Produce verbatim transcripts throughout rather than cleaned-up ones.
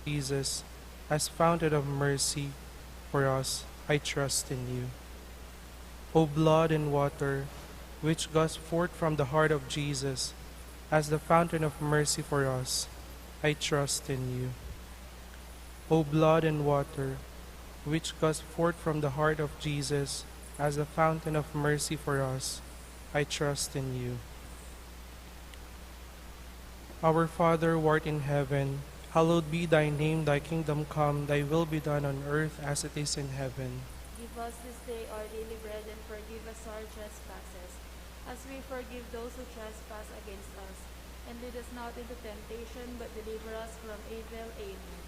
Jesus, as fountain of mercy for us, I trust in you. O blood and water, which gush forth from the heart of Jesus, as the fountain of mercy for us, I trust in you. O blood and water, which gush forth from the heart of Jesus, as the fountain of mercy for us, I trust in you. Our Father, who art in heaven, hallowed be thy name. Thy kingdom come, thy will be done on earth as it is in heaven. Give us this day our daily bread, and forgive us our trespasses, as we forgive those who trespass against us. And lead us not into temptation, but deliver us from evil. Amen.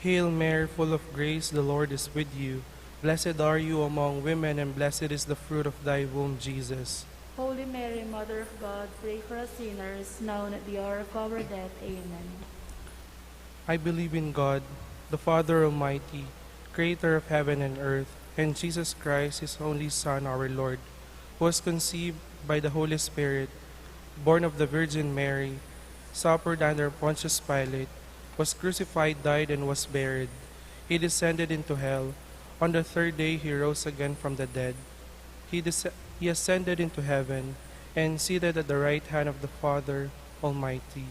Hail Mary, full of grace, the Lord is with you. Blessed are you among women, and blessed is the fruit of thy womb, Jesus. Holy Mary, Mother of God, pray for us sinners, now and at the hour of our death. Amen. I believe in God, the Father Almighty, creator of heaven and earth, and Jesus Christ, his only Son, our Lord, who was conceived by the Holy Spirit, born of the Virgin Mary, suffered under Pontius Pilate, was crucified, died, and was buried. He descended into hell. On the third day he rose again from the dead. He, des- he ascended into heaven and seated at the right hand of the Father Almighty.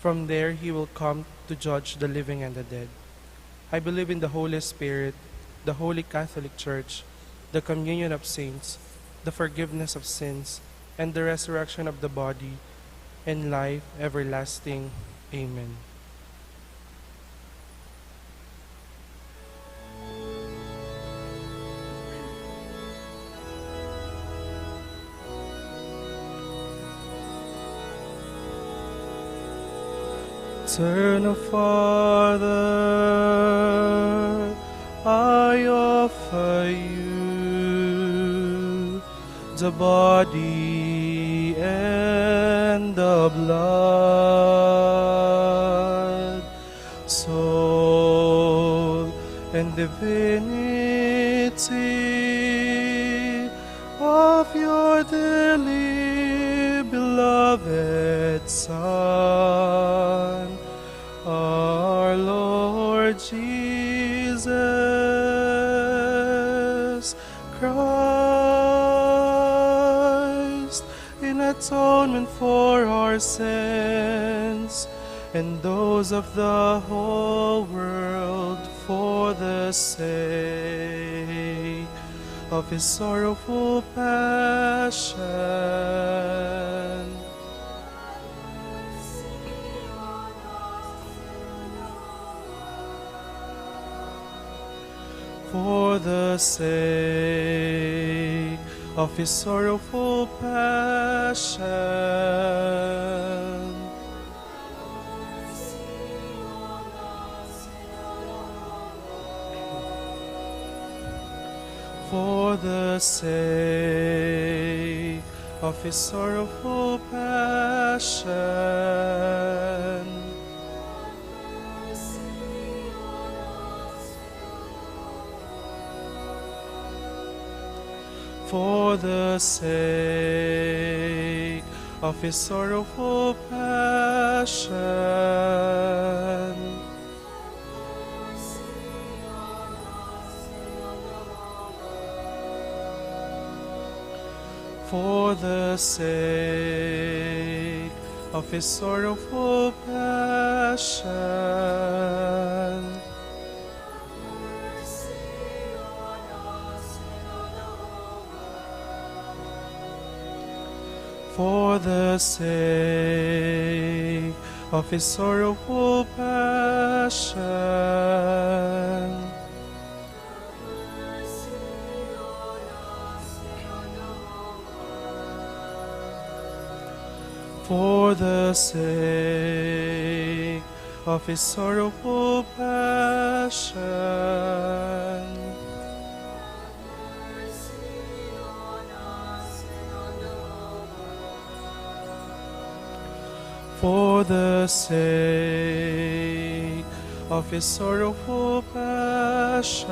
From there he will come to judge the living and the dead. I believe in the Holy Spirit, the Holy Catholic Church, the communion of saints, the forgiveness of sins, and the resurrection of the body, and life everlasting. Amen. Eternal Father, I offer you the body and the blood, soul and divinity of your dearly beloved Son, our Lord Jesus Christ, in atonement for our sins and those of the whole world, for the sake of his sorrowful passion. For the sake of his sorrowful passion. For the sake of his sorrowful passion. For the sake of his sorrowful passion. For the sake of his sorrowful passion. For the sake of his sorrowful passion. For the sake of his sorrowful passion. For the sake of his sorrowful passion.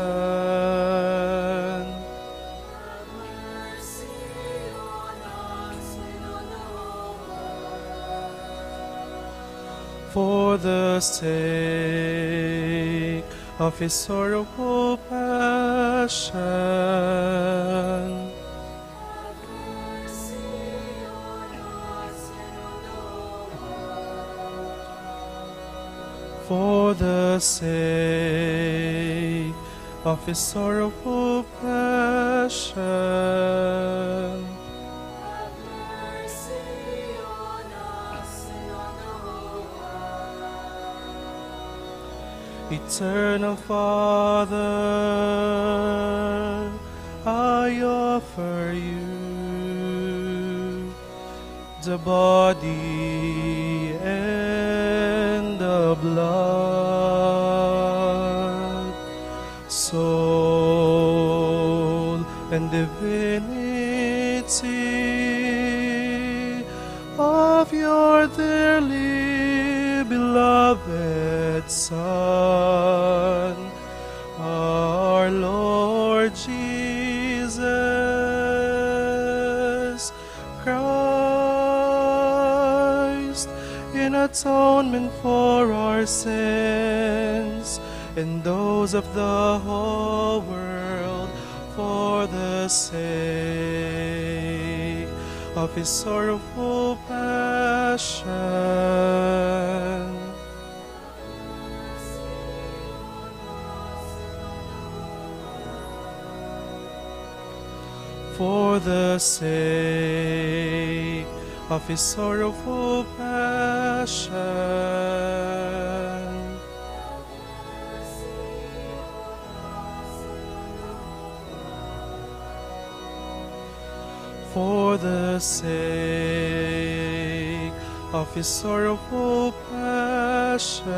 For the sake of his sorrowful passion. For the sake of his sorrowful passion. Eternal Father, I offer you the body and the blood, soul and divinity of your dearly beloved Son, our Lord Jesus Christ, in atonement for our sins and those of the whole world, for the sake of his sorrowful passion. For the sake of his sorrowful passion. For the sake of his sorrowful passion.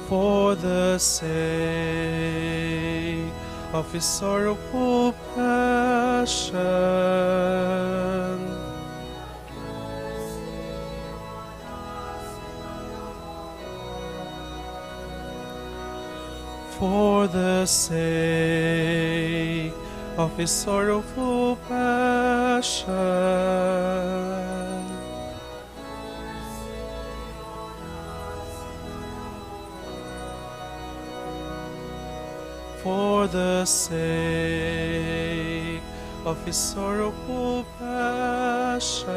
For the sake of his sorrowful passion. For the sake of his sorrowful passion. For the sake of his sorrowful passion.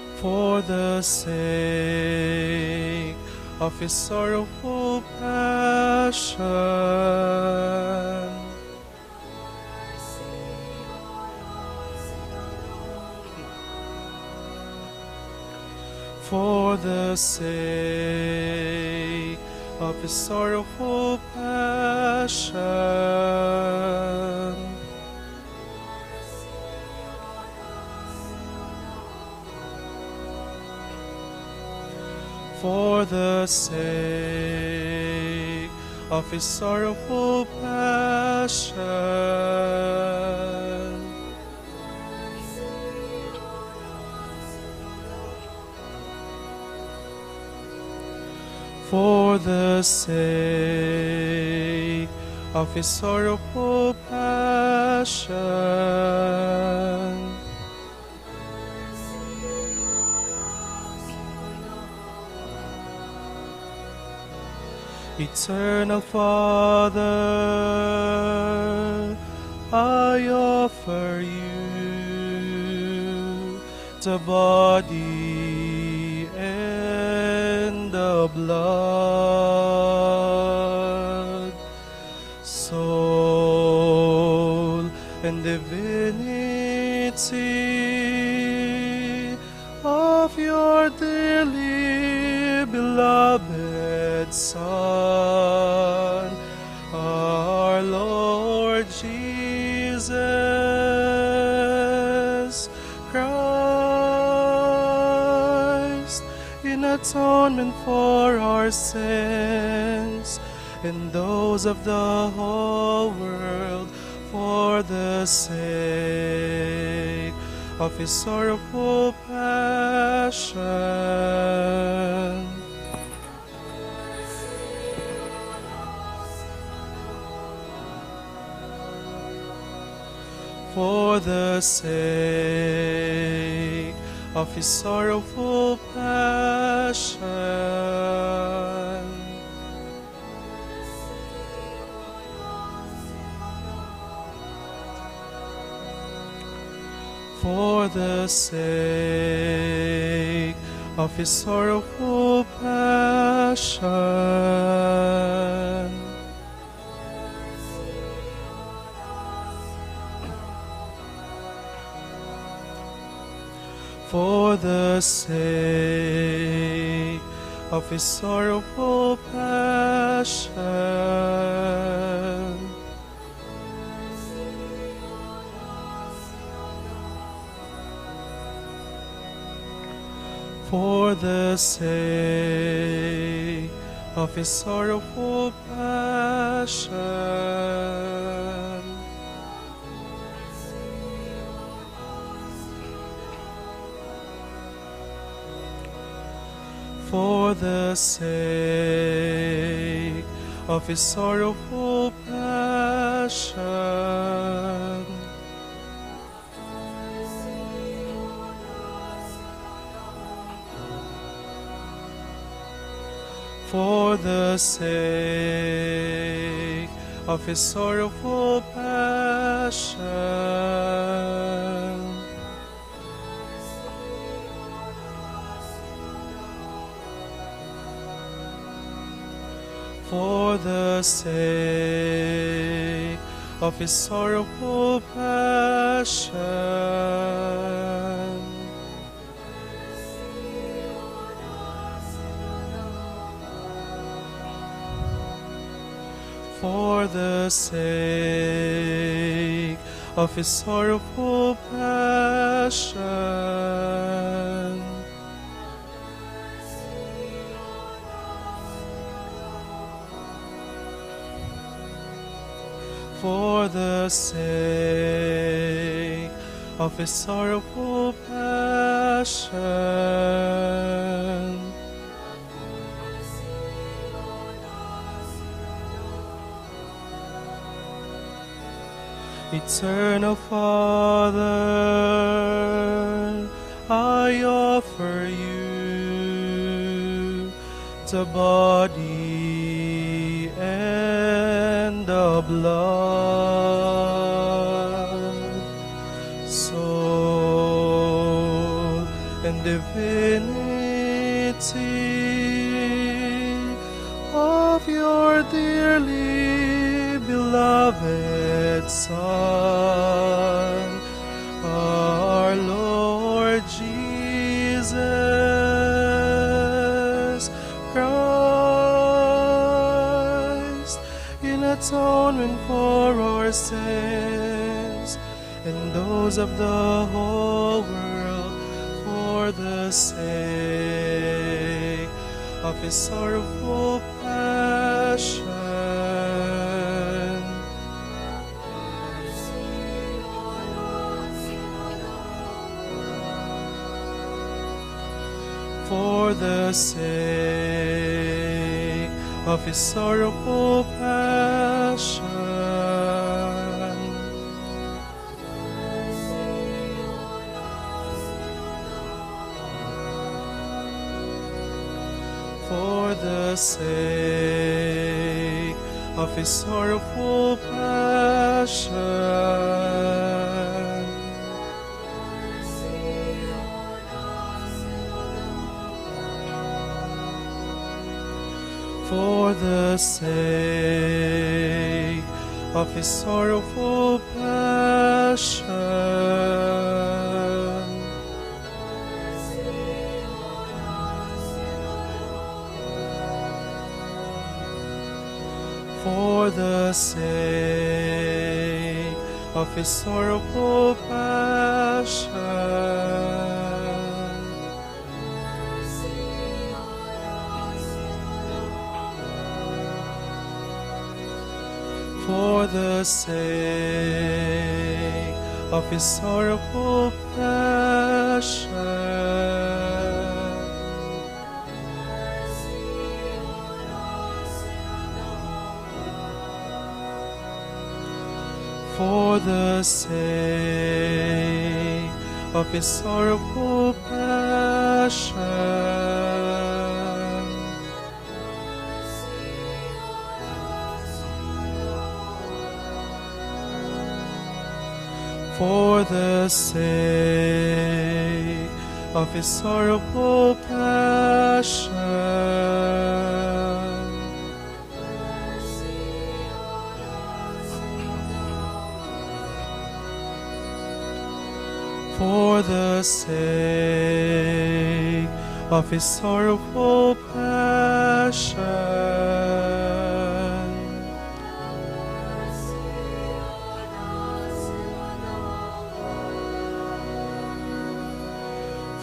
For the sake of his sorrowful passion. For the sake of his sorrowful passion. For the sake of his sorrowful passion. For the sake of his sorrowful passion. Eternal Father, I offer you the body and the blood, soul and divinity of your dearly beloved Son, our Lord Jesus Christ, in atonement for our sins and those of the whole world, for the sake of his sorrowful passion. For the sake of his sorrowful passion. For the sake of his sorrowful passion. For the sake of his sorrowful passion. For the sake of his sorrowful passion. For the sake of his sorrowful passion. For the sake of his sorrowful passion. For the sake of his sorrowful passion. For the sake of his sorrowful passion. For the sake of his sorrowful passion. Eternal Father, I offer you the body and the blood, soul, and divinity of your dearly beloved Son, our Lord Jesus Christ, in atonement for our sins and those of the whole world, for the sake of his sorrowful passion. For the sake of his sorrowful passion. For the sake of his sorrowful passion. For the sake of his sorrowful passion. For the sake of his sorrowful passion. For the sake of his sorrowful passion. passion. For the sake of his sorrowful passion. For the sake of his sorrowful passion. For the sake of his sorrowful passion.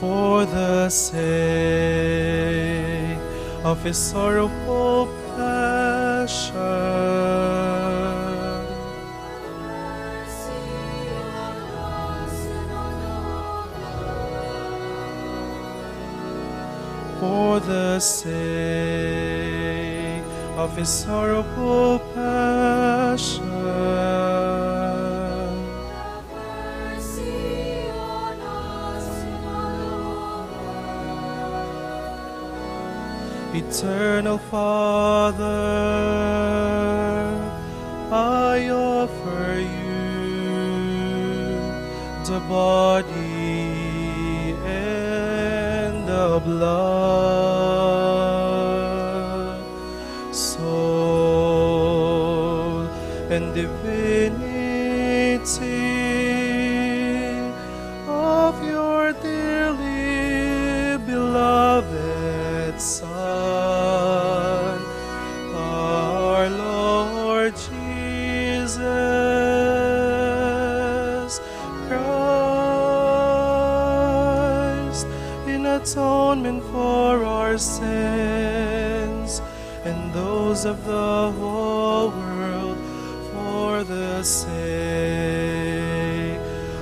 For the sake of his sorrowful passion. For the sake of his sorrowful passion. Eternal Father, I offer you the body and the blood, soul, and divinity of your dearly beloved Son, our Lord Jesus Christ, in atonement for our sins and those of the whole world, for the sake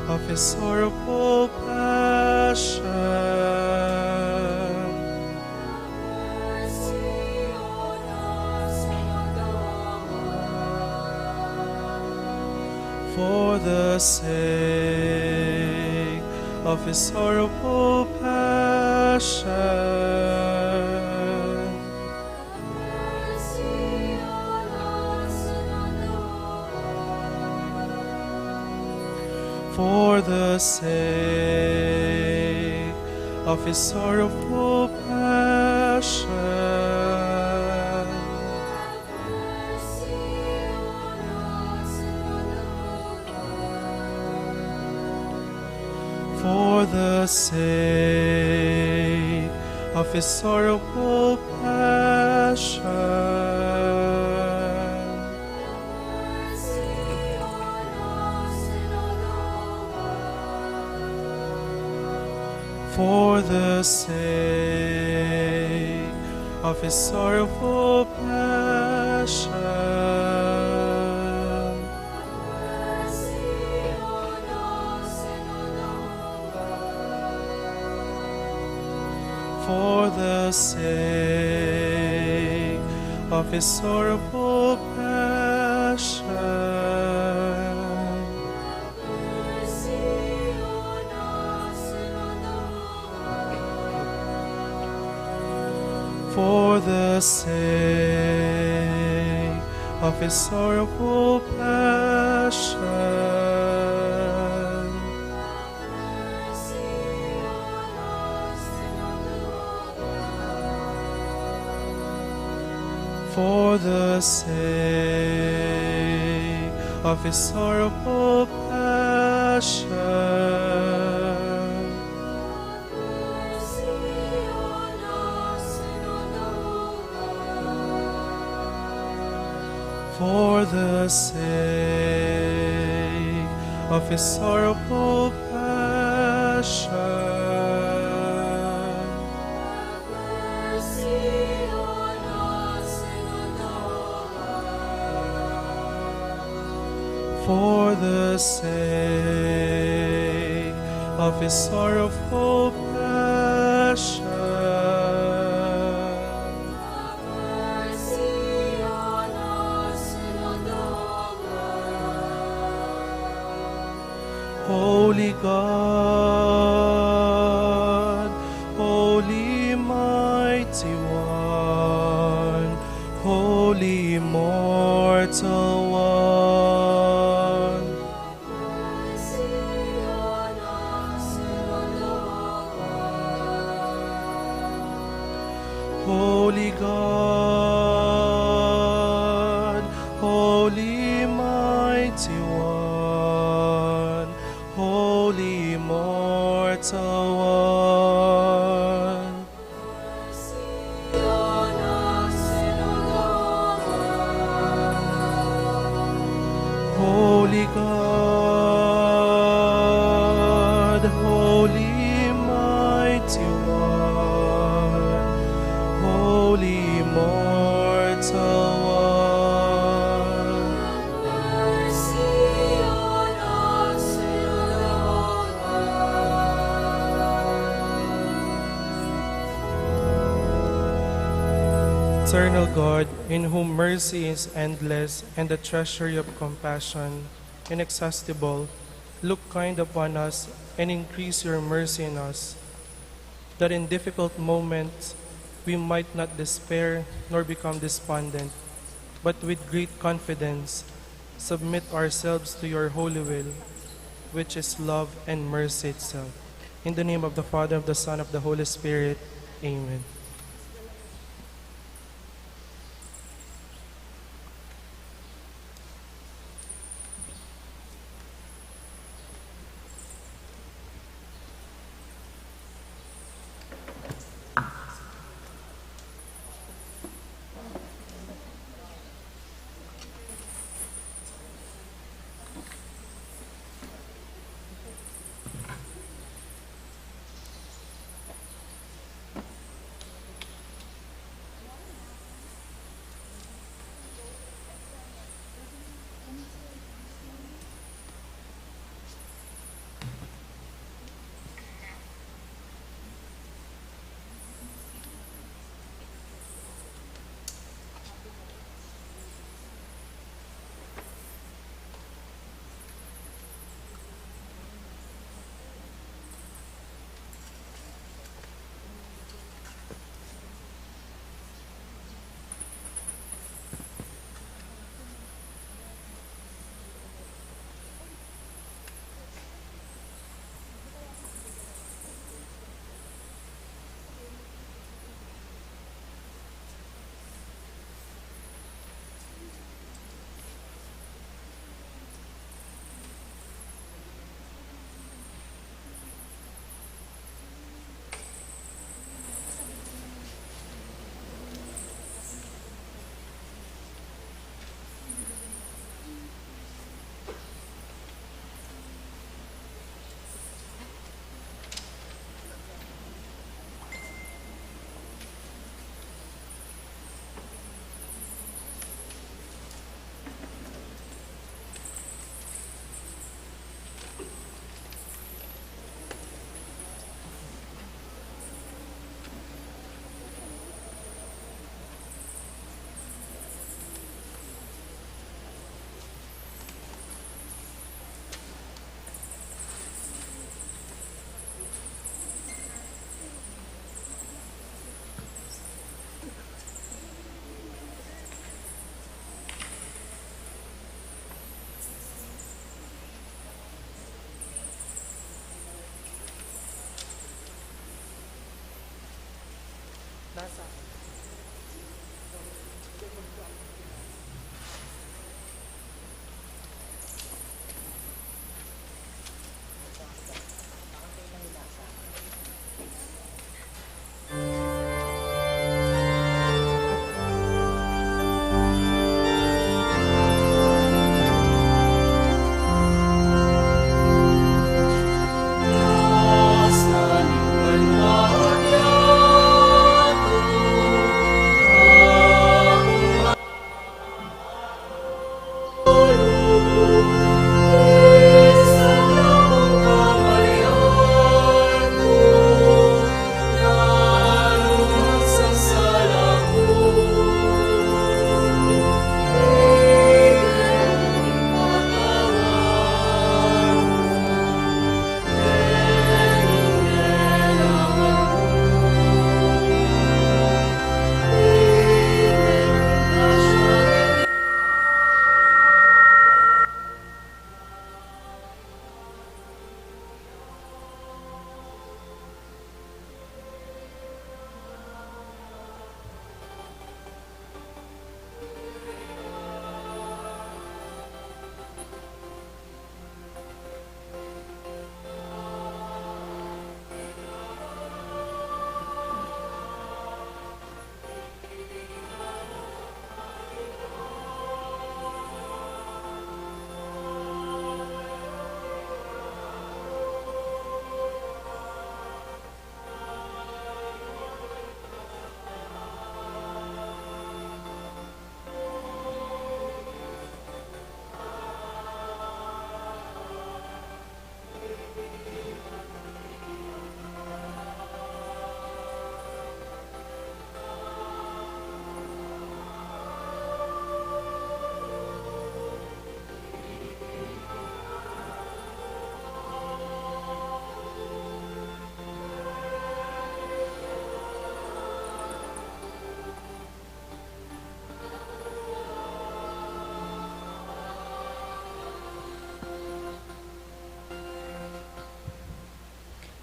of his sorrowful passion. For the sake of his sorrowful passion. For the sake of his sorrowful passion. For the sake of his sorrowful passion. For the sake of his sorrowful passion. For the sake of his sorrowful passion. For the sake of his sorrowful passion. For the sake of his sorrowful passion. For the sake of his sorrowful passion. For the sake Of his sorrowful passion. Holy God, Holy Mighty One, Holy Immortal One. Holy God, Holy Mighty One, Holy Immortal One. Holy God, Holy Mighty One, Holy Immortal One. Eternal God, in whom mercy is endless and the treasury of compassion inexhaustible, look kind upon us and increase your mercy in us, that in difficult moments we might not despair nor become despondent, but with great confidence submit ourselves to your holy will, which is love and mercy itself. In the name of the Father, of the Son, of the Holy Spirit. Amen.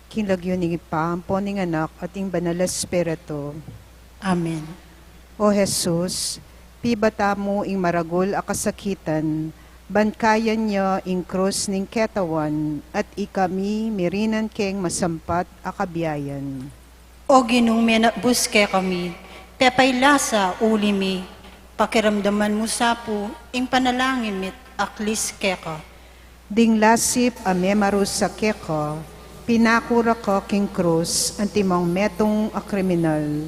King lagyu ning Ibpa, ampo ning Anak, at ing Banal a Espiritu. Amen. O Jesus, pibata mu ing maragul a kasakitan, ban kayan ya ing krus ning ketawan, at ikami mirinan keng masampat a kabiayan. O Ginung menatbus kekami, pepailasa uli mi, pakiramdaman mu sa pu ing panalangin mi't aklis keka. Ding lasip a memarusa keka, pinaku ra ka king krus antimong metung a kriminal.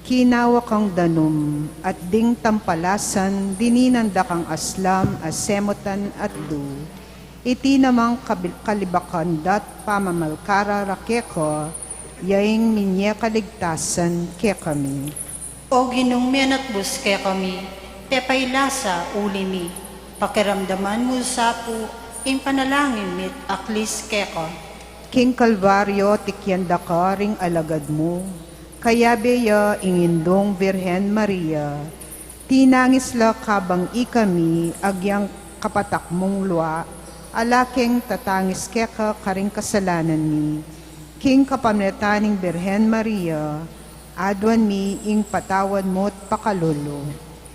Kinawa kang danum, at ding tampalasan dininan da kang aslam a semutan at du. Iti namang kabil-, kalibakan da't pamamalkara ra keka, ya ing minye kaligtasan kekami. O Ginung menatbus kekami, pepailasa uli mi, pakiramdaman mu sa pu ing panalangin mi't aklis keka. King Kalbaryo, tikyan da ka ring alagad mu, kayabe ya ing Indung Birhen Maria. Tinangis la kabang ikami agyang kapatak mung lua, ala keng tatangis keka karing kasalanan mi. King kapamilatan ning Birhen Maria, aduan mi ing patawad mu't pakalulu.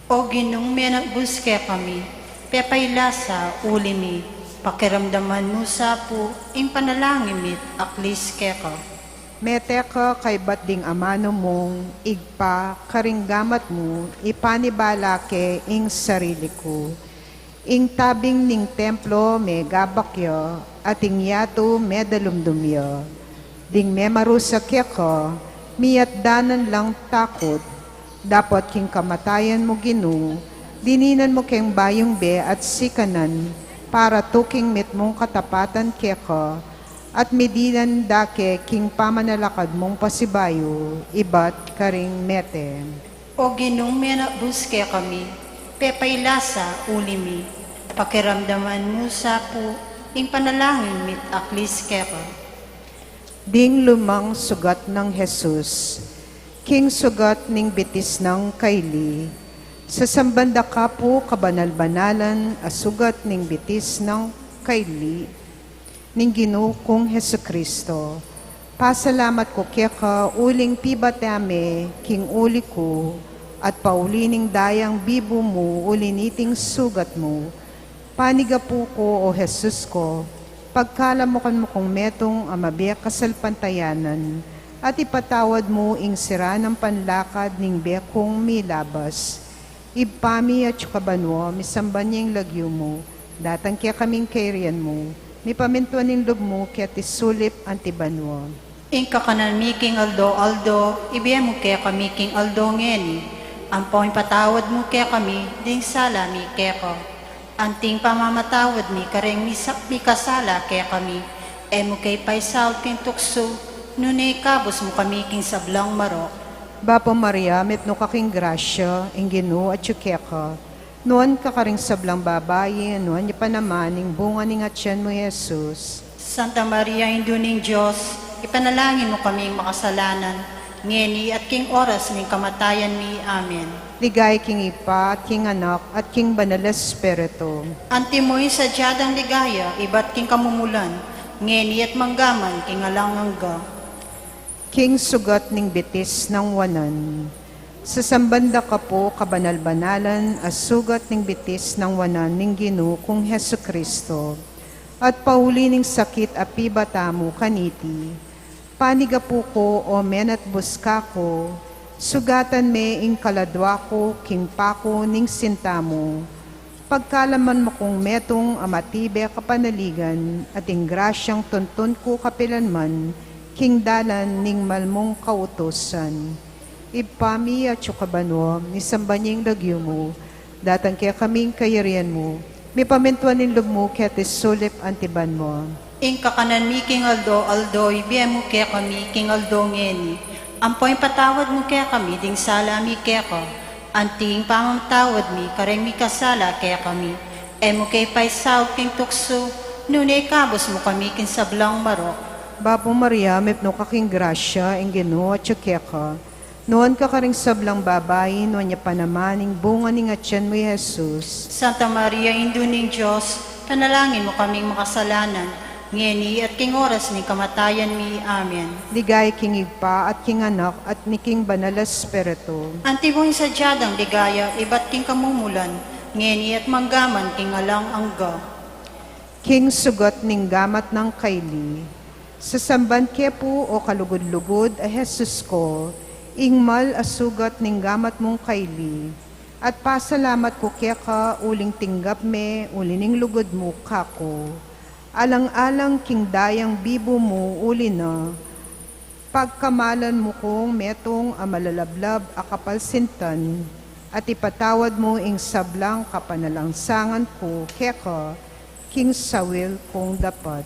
O Ginung menatbus kekami, pepailasa uli mi, pakiramdaman mu sa pu ing panalangin mi't aklis keka. Mete ka kaybat ding amanu mung Ibpa, karing gamat mu, ipanibala ke ing sarili ku. Ing tabing ning templo megabak ya, at ing yatu medalumdum ya. Ding memarusa keka, miyatdanan lang takut. Dapot king kamatayan mu, Ginu, dininan mu keng bayung bie at sikanan, para tuking mitmung katapatan keka, at midinan da ke king pamanalakad mung pasibayu, ibat karing mete. O Ginung menatbus kekami, pepailasa uli mi, pakiramdaman mu sa pu ing panalangin mi't aklis keka. Ding lumang sugat nang Jesus. King sugat ning bitis nang kaili, sasamban da ka pu kabanal-banalan a sugat ning bitis nang kaili ning Ginu kung Jesucristo. Pasalamat ku keka uling pibata me king uli ku, at pauli ning dayang bibu mu uli niting sugat mu. Panigapu ku, O Jesus ku, pagkalamukan mu kung metung a mabie kasalpantayanan, at ipatawad mu ing sira nang panlakad ning bie kung milabas. Ibpa mi, atsu ka banua, misamban ya ing lagyu mu, datang kekami ing kayarian mu, mipamintuan ing lub mu keti sulip anti banua. Ing kakanan mi king aldo-aldo, ibie mu kekami king aldo ngeni, ampo ipatawad mu kekami ding sala mi keka, anti ing pamamatawad mi kareng misa-, mikasala kekami, e mu ke paisaul king tuksu, nune ikabus mu kami king sablang marok. Bapu Maria, mipnu ka king grasya, ing Ginu atyu keka. Nuan ka karing sablang babai, nuan ya pa naman ing bunga ning atian mu, Jesus. Santa Maria, Indu ning Dios, ipanalangin mu kaming makasalanan, ngeni at king oras ning kamatayan mi. Amen. Ligaya king Ibpa, at king Anak, at king Banal Espiritu. Antimo ing sadya dang ligaya, ibat king kamumulan, ngeni at manggaman king alang angga. King sugat ning bitis nang wanan. Sasamban da ka pu kabanal-banalan a sugat ning bitis nang wanan ning Ginu kung Jesucristo, at pauli ning sakit a pibata mu kaniti. Panigapu ku, o menatbus kaku, sugatan me ing kaladua ku king paku ning sinta mu. Pagkalaman mu kung metung a matibe kapanaligan, at ing grasyang tuntun ku kapilanman king dalan ning malmung kautusan. Ibpa mi, atsu ka banua, misamban ya ing lagyu mu, datang kekami ing kayarian mu, mipamintuan ing lub mu keti sulip anti banua. Ing kakanan mi king aldo-aldo, ibie mu kekami king aldo ngeni, ampo ipatawad mu kekami ding sala mi keka, anti ing pamamatawad mi kareng mikasala kekami, e mu ke paisaul king tuksu, nune ikabus mu kami king sablang marok. Bapu Maria, mipnu ka king grasya, ing Ginu atyu keka. Nuan ka karing sablang babai, nuan ya pa naman ing bunga ning atian mu, Jesus. Santa Maria, Indu ning Dios, panalangin mu kaming makasalanan, Ngeni at king oras ning kamatayan mi. Amen. Ligaya king Ibpa, at king Anak, at ning king Banal a Espiritu. Antimo ing sadya dang ligaya, ibat king kamumulan, ngeni at manggaman king alang angga. King sugat ning gamat nang kaili. Sasamban ke pu, o kalugud-lugud a Jesus ko, ing mal a sugat ning gamat mung kaili, at pasalamat ku keka uling tinggap me uli ning lugud mu kaku. Alang-alang king dayang bibu mu uli na, pagkamalan mu kung metung a malalablab a kapalsintan, at ipatawad mu ing sablang kapanalangsangan ku keka king sawil kung dapat.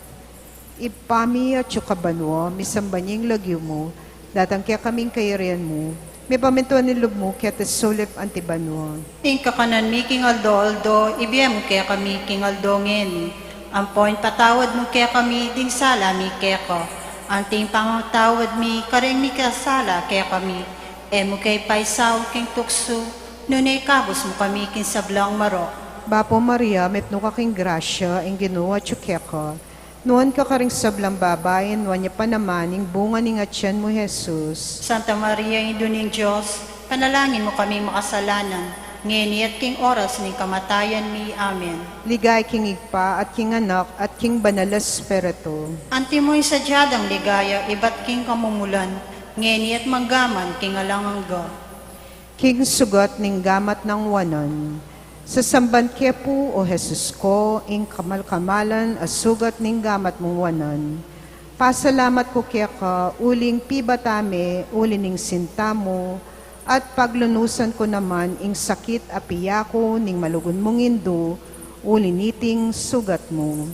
Ibpa mi, atsu ka banua, misamban ya ing lagyu mu, datang kekami ing kayarian mu, mipamintuan ing lub mu keti sulip anti banua. Ing kakanan mi king aldo-aldo, ibie mu kekami king aldo ngeni, ampo ipatawad mu kekami ding sala mi keka, anti ing pamamatawad mi kareng mikasala kekami, e mu ke paisaul king tuksu, nune ikabus mu kami king sablang marok. Bapu Maria, mipnu ka king grasya, ing Ginu atsu keka, nuan ka karing sablang babai, nuan ya pa naman ing bunga ning atian mu, Jesus. Santa Maria, Indu ning Dios, panalangin mu kaming makasalanan, ngeni at king oras ning kamatayan mi. Amen. Ligaya king Ibpa, at king Anak, at king Banal a Espiritu. Antimo ing sadya dang ligaya, ibat king kamumulan, ngeni at manggaman king alang angga. King sugat ning gamat nang wanan. Sasamban ke pu, o Jesus ko, ing kamal-kamalan a sugat ning gamat mung wanan. Pasalamat ku keka uling pibata me uli ning sinta mu, at paglunusan ku naman ing sakit a piyaku ning malugud mung Indu uli niting sugat mu.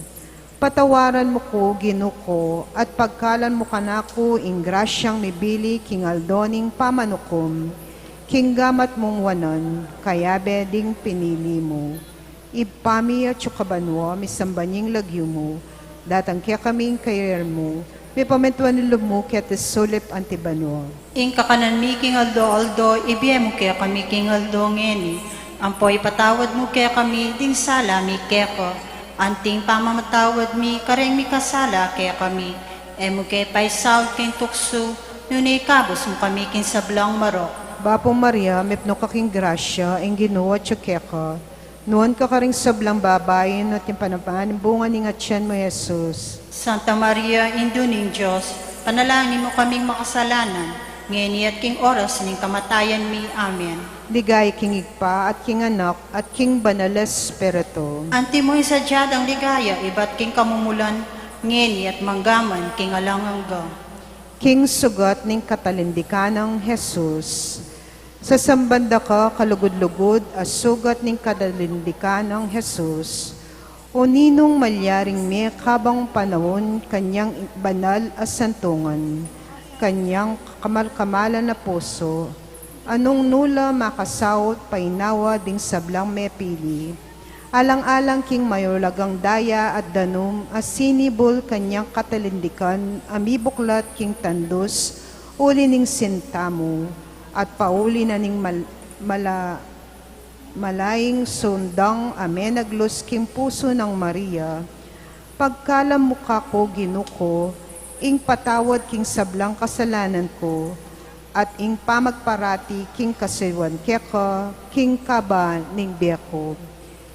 Patawaran mu ku, Ginu ku, at pagkalan mu kanaku ing grasyang mibili king aldo ning pamanukum, king gamat mung wanan, kayabe ding pinili mu. Ibpa mi atsu ka banua, misamban ya ing lagyu mu, datang kekami ing kayarian mu, mipamintuan ing lub mu keti sulip anti banua. Ing kakanan mi king aldo-aldo, ibie mu kekami king aldo ngeni, ampo ipatawad mu kekami ding sala mi keka, anti ing pamamatawad mi kareng mikasala kekami, e mu ke paisaul king tuksu, nune ikabus mu kami king sablang marok. Bapu Maria, mipnu ka king grasya, ing Ginu atsu keka, nuan ka karing sablang babai, nuan ya pa naman ing bunga ning atian mu, Jesus. Santa Maria, Indu ning Dios, panalangin mu kaming makasalanan, ngeni at king oras ning kamatayan mi. Amen. Ligaya king Ibpa, at king Anak, at king Banal a Espiritu. Antimo ing sadya dang ligaya, ibat king kamumulan, ngeni at manggaman king alang angga. King sugat ning katalindikan nang Jesus. Sasamban da ka, kalugud-lugud a sugat ning katalindikan nang Jesus, o ninung malyaring mekabang panaun kanyang banal a santungan, kanyang kamal-kamalan a pusu, a nung nu la makasaut painawa ding sablang mepili. Alang-alang king mayulagang daya at danum a sinibul kanyang katalindikan a mibuklat king tandus uli ning sinta mu, at pauli na ning mal-, mala-, malaying sundang a menaglus king pusu nang Maria, pagkalam mu kaku, Ginu ku, ing patawad king sablang kasalanan ku, at ing pamagparati king kasayuan keka king kaba ning bie ku.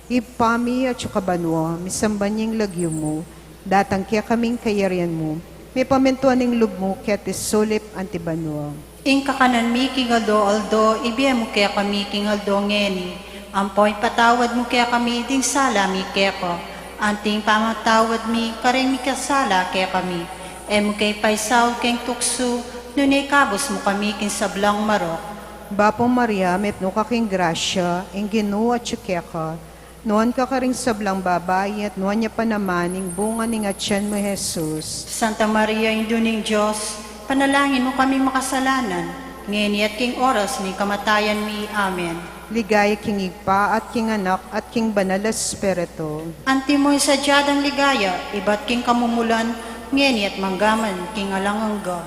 Ibpa mi atsu ka banua, misamban ya ing lagyu mu, datang kekami ing kayarian mu, mipamintuan ing lub mu keti sulip anti banua. Ing kakanan mi king aldo-aldo, ibie mu kekami king aldo ngeni, ampo ipatawad mu kekami ding sala mi keka, anti ing pamamatawad mi kareng mikasala kekami, e mu ke paisaul king tuksu, nune ikabus mu kami king sablang marok. Bapu Maria, mipnu ka king grasya, ing Ginu atsu keka, nuan ka karing sablang babai, at nuan ya pa naman ing bunga ning atian mu, Jesus. Santa Maria, Indu ning Dios, panalangin mu kaming makasalanan, ngeni at king oras ning kamatayan mi. Amen. Ligaya king Ibpa, at king Anak, at king Banal a Espiritu. Antimo ing sadya dang ligaya, ibat king kamumulan, ngeni at manggaman king alang angga.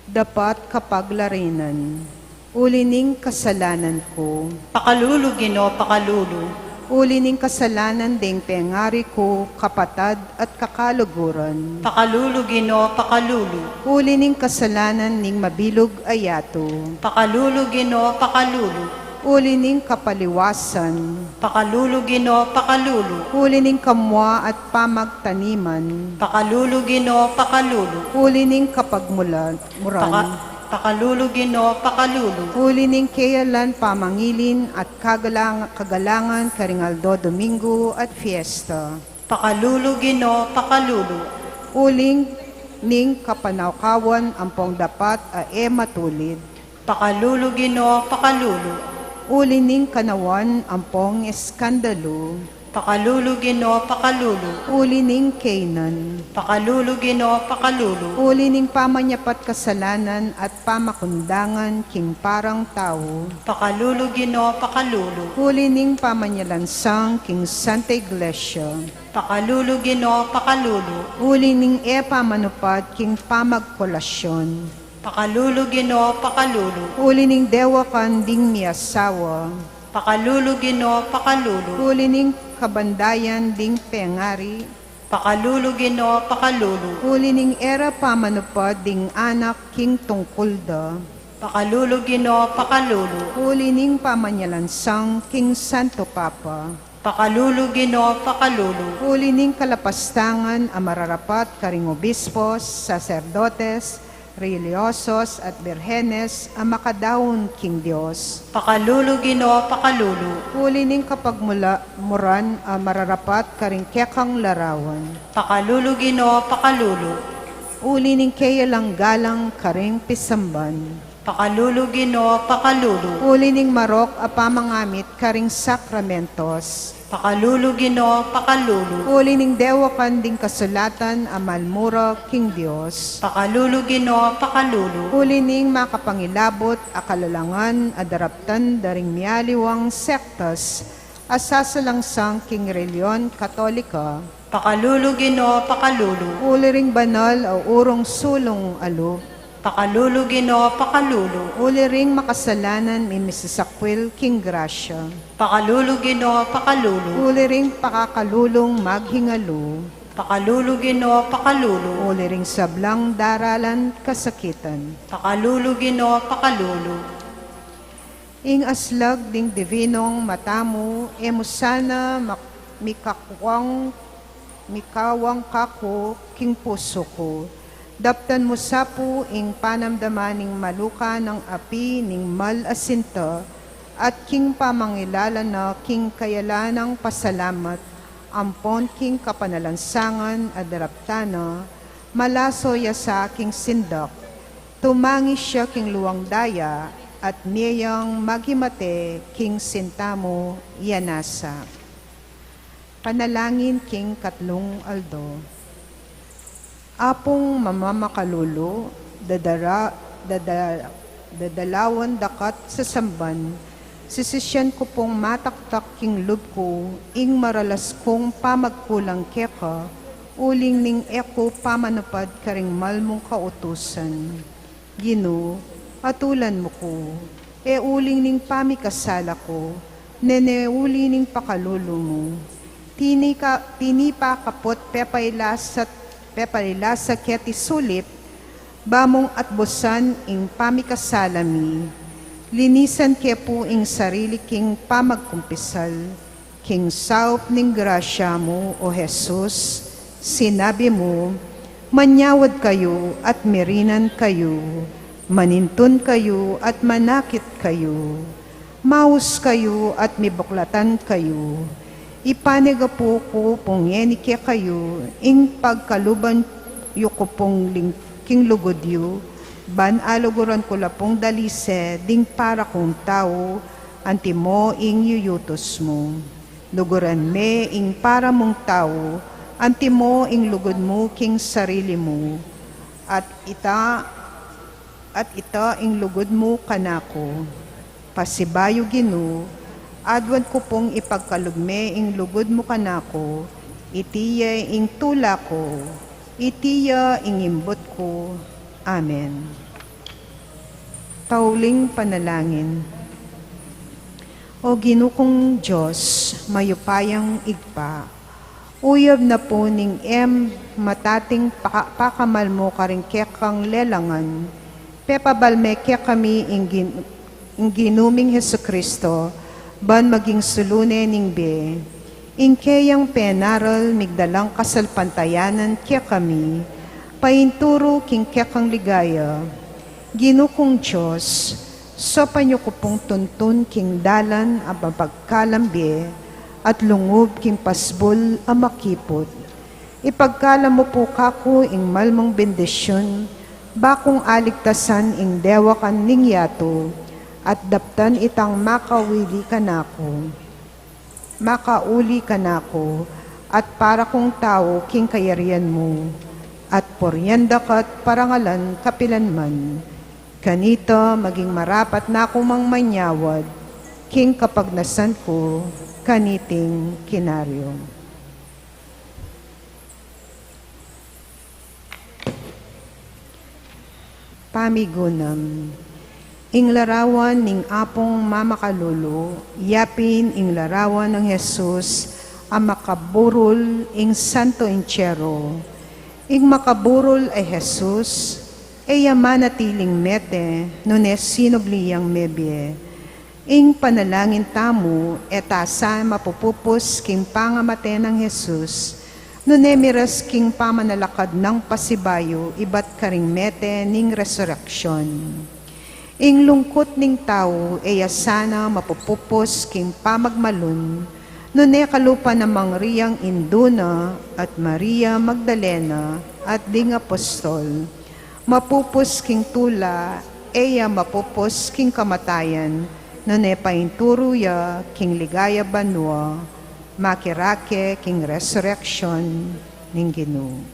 Dapat kapaglarinan. Uli ning kasalanan ku. Pakalulu, Ginu, pakalulu, Uli ning kasalanan ding pengari ku, kapatad at kakaluguran. Pakalulu, Ginu, pakalulu. Uli ning kasalanan ning mabilug a yatu. Pakalulu, Ginu, pakalulu. Uli ning kapaliwasan. Pakalulu, Ginu, pakalulu. Uli ning kamua at pamagtaniman. Pakalulu, Ginu, pakalulu. Uli ning kapagmulan. Muran. Paka-, pakalulu, Ginu, pakalulu. Uli ning keyalan pamangilin at kagalang-, kagalangan karing aldo Domingo at fiesta. Pakalulu, Ginu, pakalulu. Uli ning kapanaukawan ampong dapat a e matulid. Pakalulu, Ginu, pakalulu. Uli ning kanawan ampong eskandalu. Pakalulu, Ginu, pakalulu. Uli ning kaynan. Pakalulu, Ginu, pakalulu. Uli ning pamanyapat kasalanan at pamakundangan king parang tau. Pakalulu, Ginu, pakalulu. Uli ning pamanyalansang king Santa Iglesia. Pakalulu, Ginu, pakalulu. Uli ning e pamanupad king pamagkolasyon. Pakalulu, Ginu, pakalulu. Uli ning dewakan ding miasawa. Pakalulu, Ginu, pakalulu. Uli ning kabandayan ding pengari. Pakalulu, Ginu, pakalulu. Uli ning e ra pamanupad ding anak king tungkul da. Pakalulu, Ginu, pakalulu. Uli ning pamanyalansang king Santo Papa. Pakalulu, Ginu, pakalulu. Uli ning kalapastangan a mararapat karing obispos, saserdotes, relihiyosos, at birhenes a makadaun king Dios. Pakalulu, Ginu, pakalulu. Uli ning kapagmula-, muran a mararapat karing kekang larawan. Pakalulu, Ginu, pakalulu. Uli ning keyalang galang karing pisamban. Pakalulu, Ginu, pakalulu. Uli ning marok a pamangamit karing sakramentos. Pakalulu, Ginu, pakalulu. Uli ning dewakan ding kasulatan a malmura king Dios. Pakalulu, Ginu, pakalulu. Uli ning makapangilabut a kalalangan a daraptan da ring mialiwang sektas a sasalangsang king relihiyon Katolika. Pakalulu, Ginu, pakalulu. Uli ring banal a urong sulung a lub. Pakalulu, Ginu, pakalulu. Uli ring makasalanan mimisasakwil king grasya. Pakalulu, Ginu, pakalulu. Uli ring pakakalulung maghingalu. Pakalulu, Ginu, pakalulu. Uli ring sablang daralan kasakitan. Pakalulu, Ginu, pakalulu. Ing aslag ding divinong mata mu, e mu sana mak-, mikakuang, mikawang kaku king pusu ku. Daptan mu sa pu ing panamdaman ning maluka nang api ning mal a sinta, at king pamangilala na king kayalan nang pasalamat, ampon king kapanalansangan a daraptan na, malaso ya sa king sindak. Tumangis ya king luang daya, at mie yang maghimate king sinta mu, ya nasa. Panalangin king katlung aldo. Apung mamamakalulu, dadara-, dada-, dadalawan dakat sasamban, sisisian ku pung mataktak king lub ku ing maralas kung pamagkulang keka, uling ning e ku pamanupad karing mal mung kautusan. Ginu, atulan mu ku, e uling ning pamikasala ku, nune uli ning pakalulu mu. Tinika-, tinipa ka pu't pepailasat, pepailasa keti sulip, ba mung atbusan ing pamikasala mi. Linisan ke pu ing sarili king pamagkumpisal. King saup ning grasya mu, O Jesus, sinabi mu, "Manyawad kayu at mirinan kayu, manintun kayu at manakit kayu, maus kayu at mibuklatan kayu." Ipanyawad ku pu ngeni kekayu ing pagkaluban yu ku pung ling-, king lugud yu, ban aluguran ku la pung dalise ding para kung tau, antimo ing yuyutus mu. Luguran me ing para mung tau, antimo ing lugud mu king sarili mu, at ita, at ita ing lugud mu kanaku. Pasibayu Ginu, aduan ku pung ipagkalub me ing lugud mu kanaku, iti ya ing tula ku, iti ya ing imbut ku. Amen. Tauling panalangin. O Ginu kung Dios, mayupayang Ibpa, uyab na pu ning e matating paka-, pakamal mu karing kekang lelangan, pepabal me kekami ing Gin-, ing Ginu ming Jesucristo, ban maging sulu ne ning bie. Ing keyang penaral migdalang kasalpantayanan kekami, painturu king kekang ligaya. Ginu kung Dios, saupan yu ku pung tuntun king dalan a mapagkalam bie at lungub king pasbul a makiput. Ipagkalam mu pu kaku ing malmung bendisyun, ba kung aligtasan ing dewakan ning yatu, at daptan itang makauli kanaku, makauli kanaku, at para kung tau king kayarian mu, at purian da ka't parangalan kapilan man. Kanita maging marapat na ku mang manyawad king kapagnasan ku kaniting kinaryu. Pamigunam. Ing larawan ning Apung mamakalulu, yapin ing larawan nang Jesus a makaburul ing Santo Entierro. Ing makaburul a Jesus, e ya manatiling mete, nune sinubli yang mebie. Ing panalangin tamu, e ta sa mapupupus king pangamate nang Jesus, nune miras king pamanalakad nang pasibayu ibat karing mete ning resureksyon. Ing lungkut ning tau, e ya sana mapupupus king pamagmalun, nune kalupa na mang riyang indu na at Maria Magdalena at ding apostol, mapupus king tula, e ya mapupus king kamatayan, nune painturu ya king ligaya banua, makirake king resureksyon ning Ginu.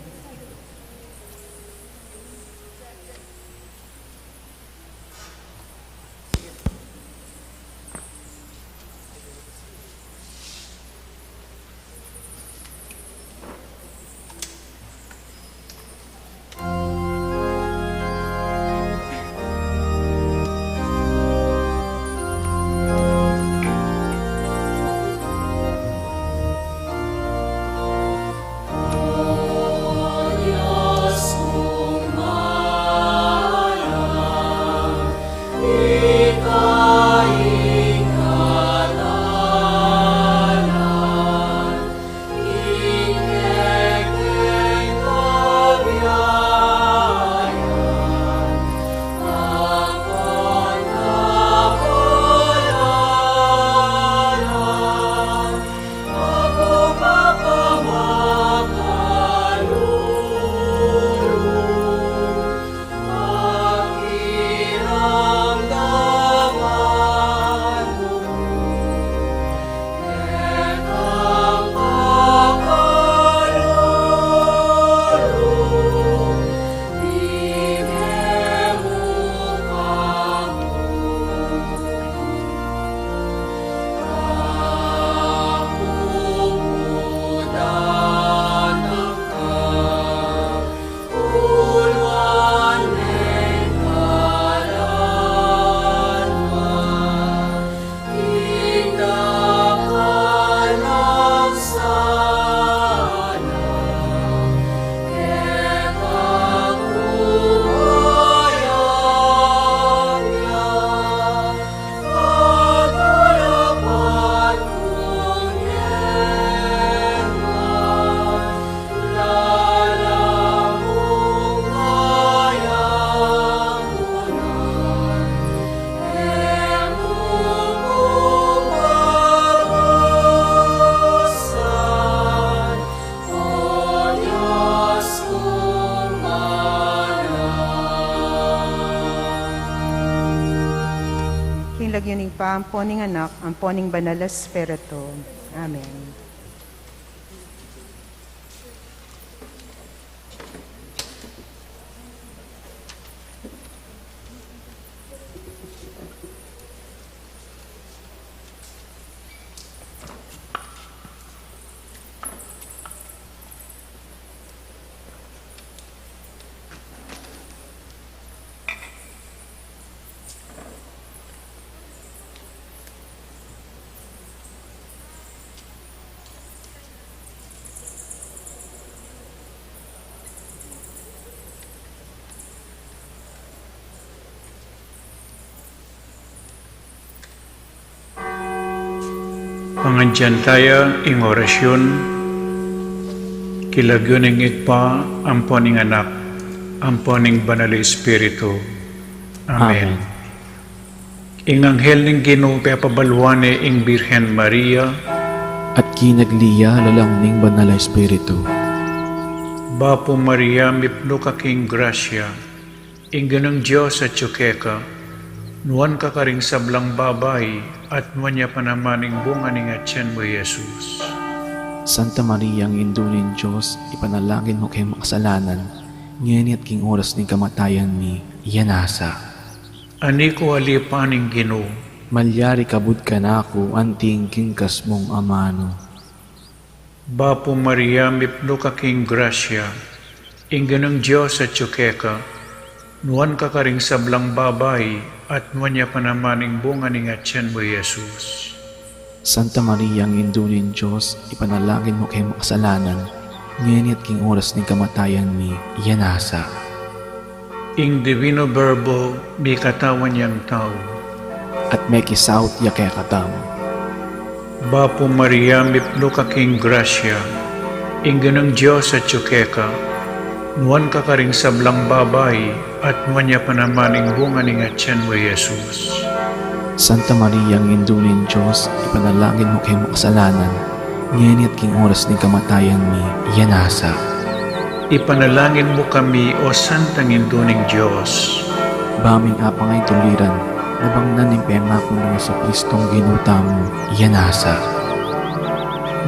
King lagyu ning Ibpa, ampo ning Anak, ampo ning Banal a Espiritu. Amen. Pangadyan taya ing orasyun, king lagyu ning Ibpa, ampo ning Anak, ampo ning Banal a Espiritu. Amen. Amen. Ing anghel ning Ginu pepabaluan ne ing Birhen Maria. At kinagli ya lalang ning Banal a Espiritu. Bapu Maria, mipnu ka king grasya, ing Ginung Dios atyu keka, nuan ka karing sablang babai, at nuan ya pa naman ing bunga ning atyan mu, Jesus. Santa Maria, Indu ning Dios, ipanalangin mu keng makasalanan, ngeni at king oras ning kamatayan mi. Amen. Ani ku alipan ing Ginu. Malyari kabud kanaku anting king kas mung amanu. Bapu Maria, mipnu ka king grasya, ing Ginung Dios atyu keka, nuan ka karing sablang babai, at nuan ya pa naman ing bunga ning atyan mu, Jesus. Santa Maria, Indu ning Dios, ipanalangin mu keng makasalanan, ngeni at king oras ning kamatayan mi. Amen. Ing Divino Verbo mikatawan yang tau. At mekisaut ya kekatamu. Bapu Maria, mipnu ka king grasya, ing Ginung Dios atyu keka, nuan ka karing sablang babai, at nuan ya pa naman ing bunga ning atyan mu, Jesus. Santa Maria, Indu ning Dios, ipanalangin mu keng makasalanan, ngeni at king oras ning kamatayan mi. Amen. Ipanalangin mu kami, O Santang Indu ning Dios. Ba ming apang a ituliran, nabang na ning pengaku nang Jesucristong Ginu tamu. Amen.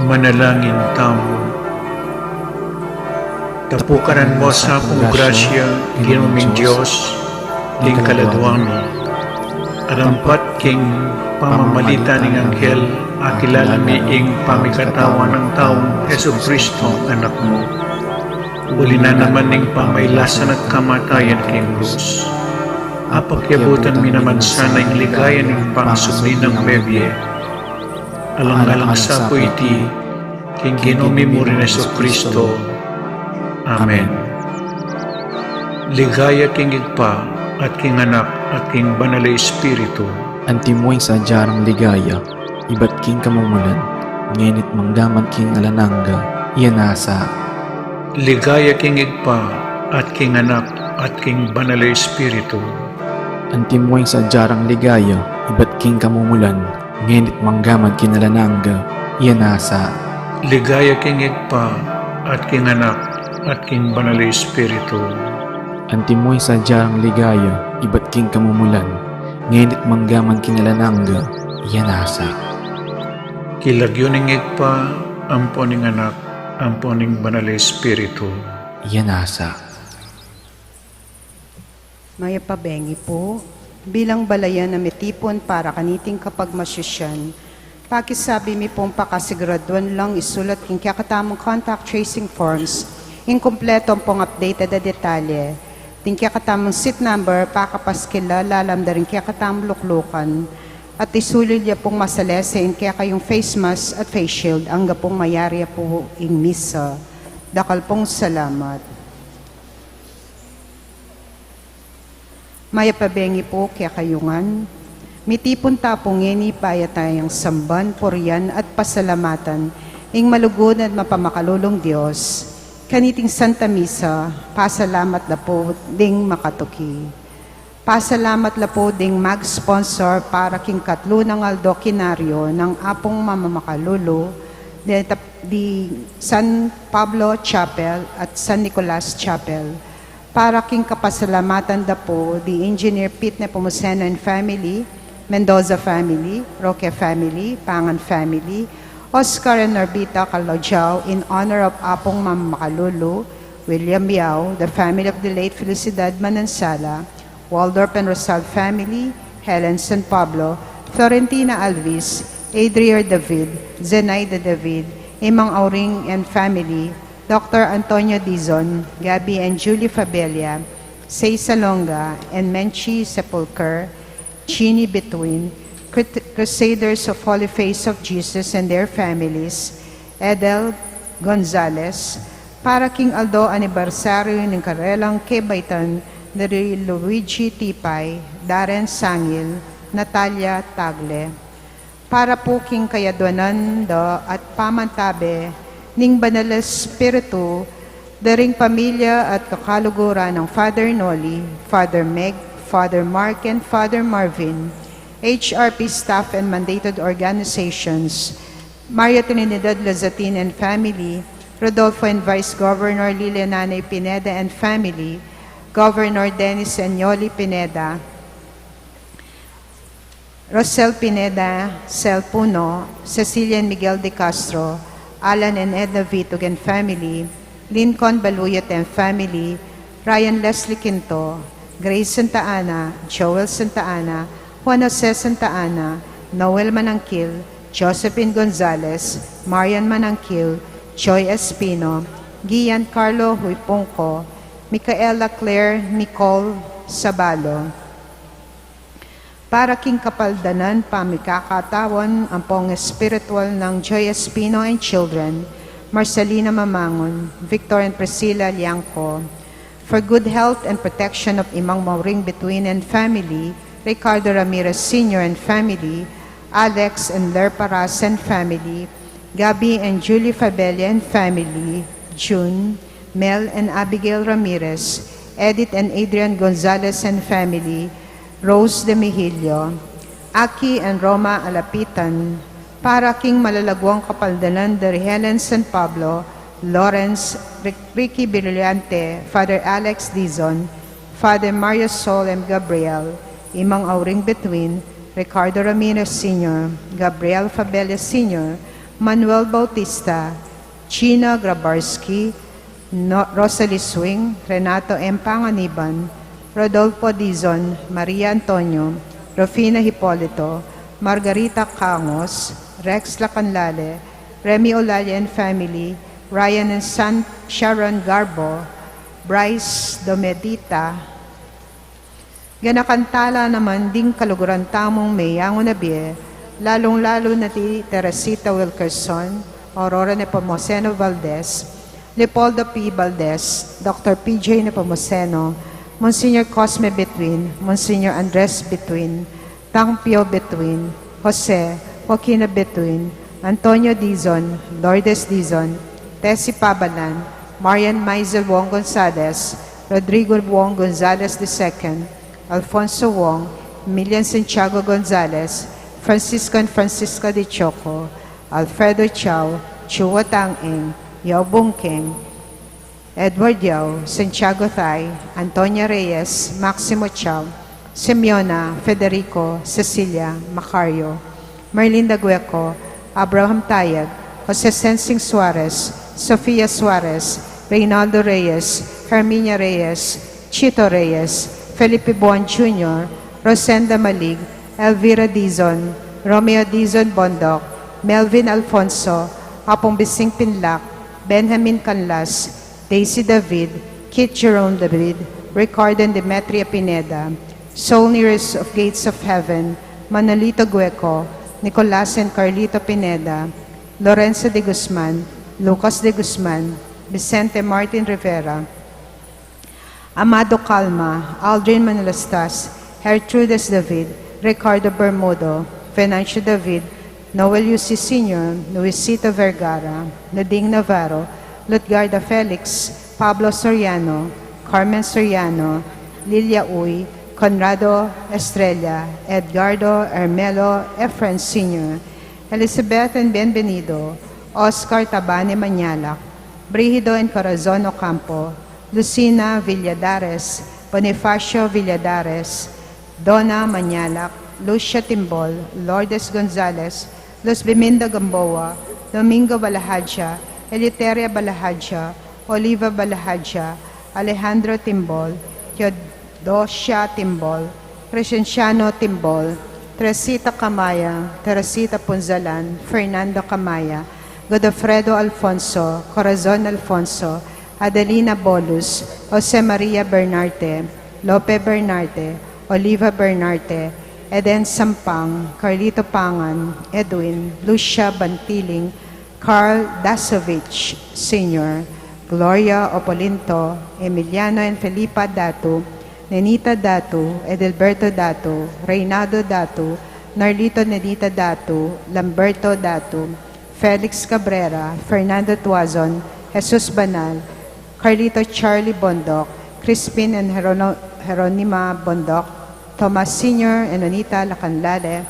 Manalangin tamu. Tapukanan mu sa pung grasya, Ginu ming Dios, ding kaladwa mi. Arampat king pamamagitan ning anghel, akilala mi ing pamikatawan nang taung Jesucristo, Anak mu. Uli na naman ning pamailasan at kamatayan king krus, apakyabutan mi naman sana ing ligaya ning pangasubli nang mebie. Alang-alang sa pu iti, king Ginu mi murin Jesucristo. Amen. Ligaya king Ibpa, at king Anak, at king Banal a Espiritu. Antimo ing sadya rang ligaya, ibat king kamumulan, ngeni't manggaman king alang angga. Amen. Ligaya king Ibpa, at king Anak, at king Banal a Espiritu. Antimo ing sadya rang ligaya, ibat king kamumulan, ngeni't manggaman king alang angga. Amen. Ligaya king Ibpa, at king Anak, at king Banal a Espiritu. Antimo ing sadya rang ligaya, ibat king kamumulan, ngeni't manggaman king alang angga. Amen. King lagyu ning Ibpa, ampo ning Anak, ampo ning Banal a Espiritu. Amen. Mayap a bengi pu. Bilang balayan a mitipun para kaniting kapagmasusyan, pakisabi mi pung pakasiguraduan lang isulat king kekatamung contact tracing forms ing kumpletu ampong updated a detalye, ding kekatamung seat number pakapaskil la lalam da ring kekatamung luklukan, at isulil ya pung masalese ing kekayung face mask at face shield angga pung mayari ya pu ing misa. Dakal pung salamat. Mayap a bengi pu kekayu ngan. Mitipun ta pu ngeni para tayang samban, purian, at pasalamatan ing malugud at mapamakalulung Dios, kaniting Santa Misa, pasalamat la pu ding makatuki. Pasalamat la pu ding mag-sponsor para king katlu nang aldo kinaryo nang Apung Mamamakalulu, di, di San Pablo Chapel at San Nicolas Chapel. Para king kapasalamatan da pu di Engineer Pete Nepomuceno and family, Mendoza family, Roque family, Pangan family, Oscar and Norbita Calojao in honor of Apung Mamamakalulu, William Yao, the family of the late Felicidad Manansala, Waldorf and Rosal family, Helen San Pablo, Florentina Alvis, Adrier David, Zenaida David, Imang Auring and family, Doctor Antonio Dizon, Gabby and Julie Fabella, Say Salonga, and Menchi Sepulcher, Chini Between, Cru-, Crusaders of Holy Face of Jesus and their families, Edel Gonzalez, para king aldo anibersaryu ning karelang kebaitan da ri Luigi Tipay, Darren Sangil, Natalia Tagle. Para pu king kayadwanan da at pamantabe ning Banal Espiritu, da ring pamilya at kakaluguran nang Father Noli, Father Meg, Father Mark, and Father Marvin, H R P staff and mandated organizations, Maria Trinidad Lazatin and family, Rodolfo and Vice Governor Lilian Nanay Pineda and family, Governor Dennis and Yoli Pineda, Rosel Pineda, Sel Puno, Cecilia and Miguel de Castro, Alan and Edna Vitug and family, Lincoln Baluyot and family, Ryan Leslie Quinto, Grace Santa Ana, Joel Santa Ana, Juan Jose Santa Ana, Noel Manangkil, Josephine Gonzalez, Marian Manangkil, Joy Espino, Gian Carlo Huipungco, Micaela Claire Nicole Sabalo. Para king kapaldanan pamikakatawan ampong espiritual nang Joy Espino and children, Marcelina Mamangon, Victor and Priscilla Liangco. For good health and protection of Imang Maureen Between and family, Ricardo Ramirez Senior and family, Alex and Ler Paras and family, Gabby and Julie Fabella and family, June, Mel and Abigail Ramirez, Edith and Adrian Gonzalez and family, Rose de Mejillo, Aki and Roma Alapitan, para king malalaguang kapaldanan da ri Helen San Pablo, Lawrence, Rick-, Ricky Brillante, Father Alex Dizon, Father Mario Sol M. Gabriel, Imang Auring Between, Ricardo Ramirez Senior, Gabriel Fabella Senior, Manuel Bautista, Gina Grabarski, No-, Rosalie Swing, Renato M. Panganiban, Rodolfo Dizon, Maria Antonio, Rufina Hipolito, Margarita Cangos, Rex Lacanlale, Remy Olalia and family, Ryan and San-, Sharon Garbo, Bryce Domedita, Ganakan tala naman ding kaluguran tamung meyangu na bie, lalung-lalu na di Teresita Wilkerson, Aurora Nepomuceno Valdez, Leopoldo P. Valdez, Doctor P J Nepomuceno, Monsignor Cosme Between, Monsignor Andres Between, Tang Pio Between, Jose, Joaquina Between, Antonio Dizon, Lourdes Dizon, Tessie Pabalan, Marian Maisel Wong Gonzalez, Rodrigo Wong Gonzalez the second, Alfonso Wong, Emilian Santiago Gonzalez, Francisco and Francisca de Choco, Alfredo Chao, Chua Tang Eng, Yao Bung Keng, Edward Yao, Santiago Thay, Antonia Reyes, Maximo Chao, Simeona, Federico, Cecilia, Macario, Merlinda Gueco, Abraham Tayag, Jose Sensing Suarez, Sofia Suarez, Reynaldo Reyes, Herminia Reyes, Chito Reyes, Felipe Buan Junior, Rosenda Malig, Elvira Dizon, Romeo Dizon Bondoc, Melvin Alfonso, Apong Bising Pinlac, Benjamin Canlas, Daisy David, Kit Jerome David, Ricardo and Demetria Pineda, Soul Nearest of Gates of Heaven, Manolito Gueco, Nicolas and Carlito Pineda, Lorenzo de Guzman, Lucas de Guzman, Vicente Martin Rivera, Amado Calma, Aldrin Manalastas, Gertrudes David, Ricardo Bermudo, Venancio David, Noel Yusi Senior, Luisito Vergara, Nading Navarro, Lutgarda Felix, Pablo Soriano, Carmen Soriano, Lilia Uy, Conrado Estrella, Edgardo Ermelo Efren Senior, Elizabeth and Bienvenido, Oscar Tabane Mañalac, Brigido and Corazon Ocampo, Lucina Villadares, Bonifacio Villadares, Donna Mañalac, Lucia Timbol, Lourdes Gonzalez, Luz Biminda Gamboa, Domingo Balahadja, Eleuteria Balahadja, Oliva Balahadja, Alejandro Timbol, Theodosia Timbol, Crescenciano Timbol, Teresita Camaya, Teresita Punzalan, Fernando Camaya, Godofredo Alfonso, Corazon Alfonso, Adelina Bolus, Jose Maria Bernarte, Lope Bernarte, Oliva Bernarte, Eden Sampang, Carlito Pangan, Edwin, Lucia Bantiling, Carl Dasovich Senior, Gloria Opolinto, Emiliano and Felipa Datu, Nenita Datu, Edelberto Datu, Reynaldo Datu, Narlito Nenita Datu, Lamberto Datu, Felix Cabrera, Fernando Tuazon, Jesus Banal, Carlito Charlie Bondoc, Crispin and Jerono-, Jeronima Bondoc, Tomas Senior and Onita Lacanlale,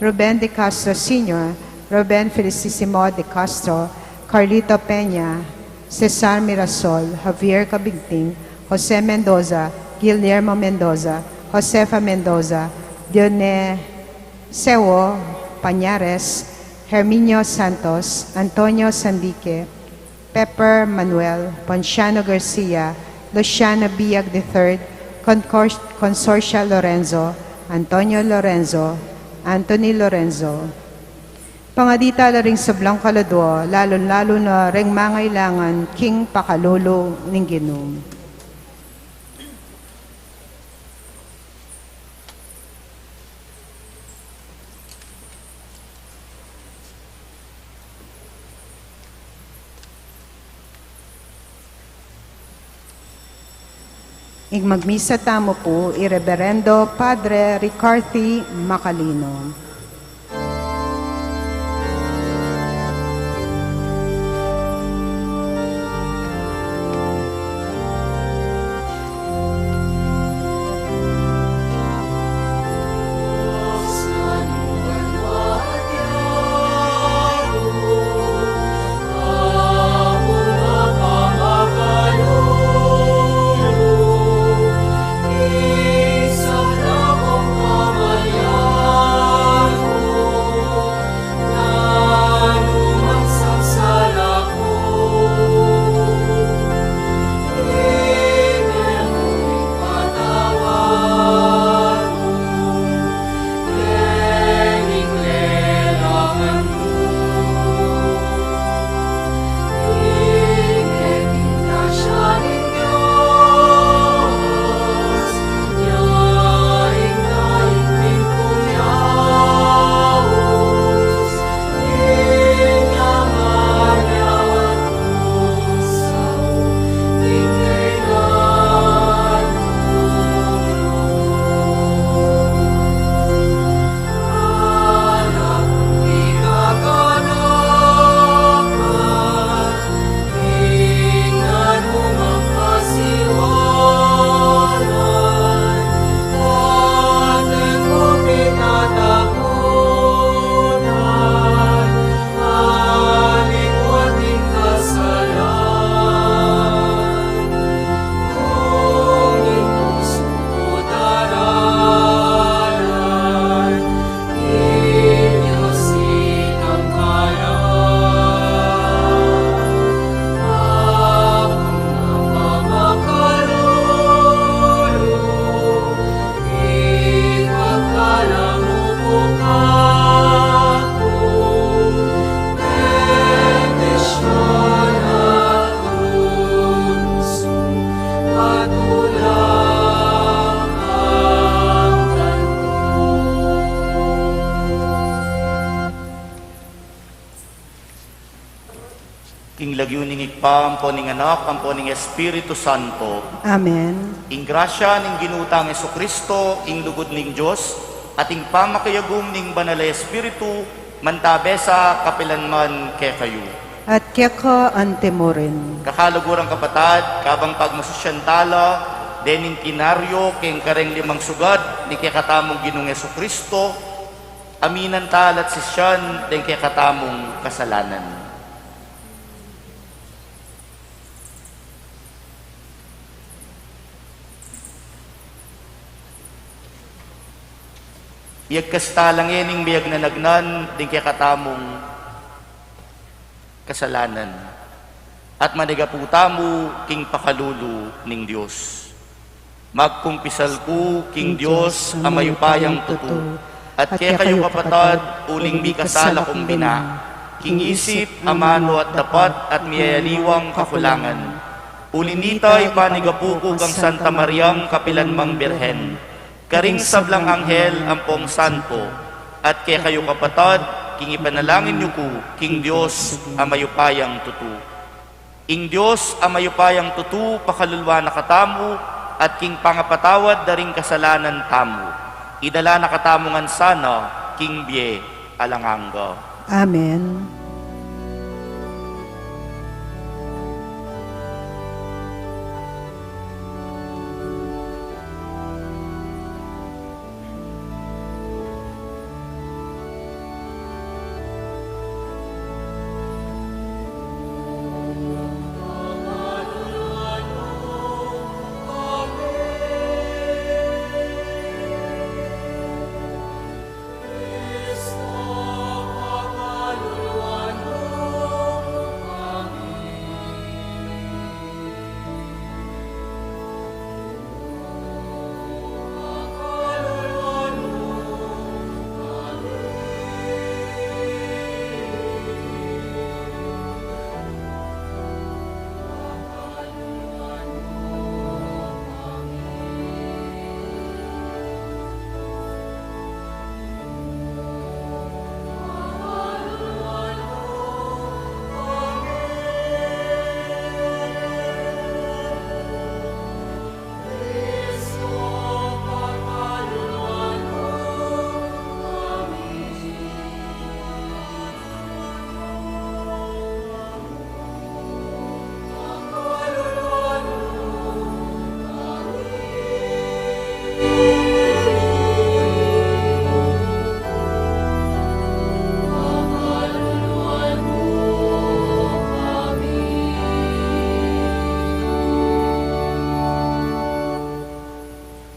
Ruben de Castro Senior, Ruben Felicissimo de Castro, Carlito Peña, Cesar Mirasol, Javier Cabigting, Jose Mendoza, Guillermo Mendoza, Josefa Mendoza, Dioniseo Pañares, Herminio Santos, Antonio Sandique, Pepper Manuel, Ponciano Garcia, Luciana Biag the third, Concor-, Consorcia Lorenzo, Antonio Lorenzo, Anthony Lorenzo. Pangadita la ring sablang kaladua, lalung-lalu na ring mangailangan king pakalulu ning Ginu. Ing magmisa tamu pu i Reberendo Padre Ricarthy Macalino. King lagyu ning Ibpa, ampo ning Anak, ampo ning Espiritu Santo. Amen. Ing grasya ning Ginu tang Jesucristo, ing lugud ning Dios, at ing pamakayagum ning Banal a Espiritu, mantabe sa kapilan man kekayu. At keka antimurin. Kakaluguran kapatad, kabang pagmasusyan tala dening tinaryo keng kareng limang sugat ning kekatamung Ginung Jesucristo, aminan tala at sisian deng kekatamung kasalanan. Iyagkas tala ngening miyagnanagnan ding kekatamung kasalanan, at manigapu tamu king pakalulu ning Dios. Magkumpisal ku king Dios a mayupayang tutu, at kekayu kapatad, uling mikasala kung bina, king isip, amanu at dapat, at miyayaliwang kakulangan. Uli nita, ipanigapu ku kang Santa Mariang kapilan mang Birhen, karing sablang anghel ampong santo, at kekayu kapatad, king ipanalangin yu ku king Dios a mayupayang tutu. Ing Dios a mayupayang tutu pakaluluan na katamu, at king pangapatawad da ring kasalanan tamu, idala na katamu ngan sana king bie alang angga. Amen.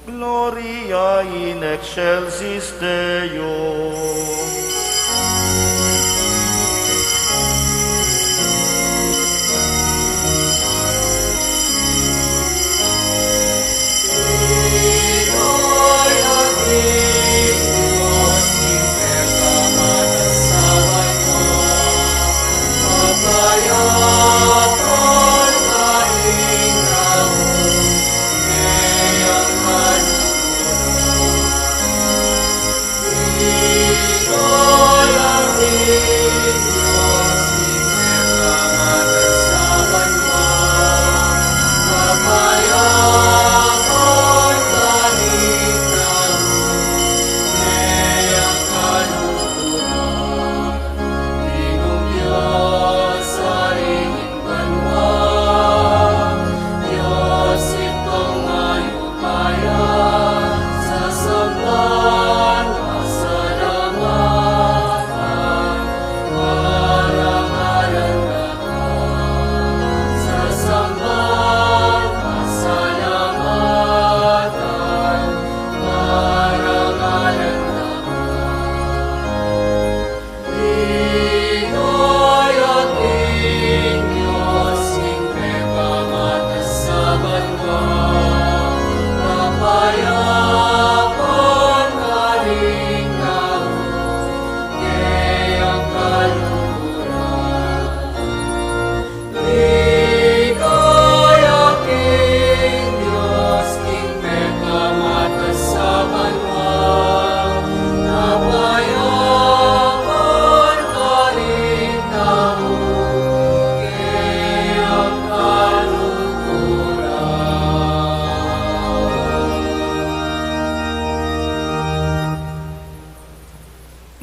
Gloria in excelsis Deo.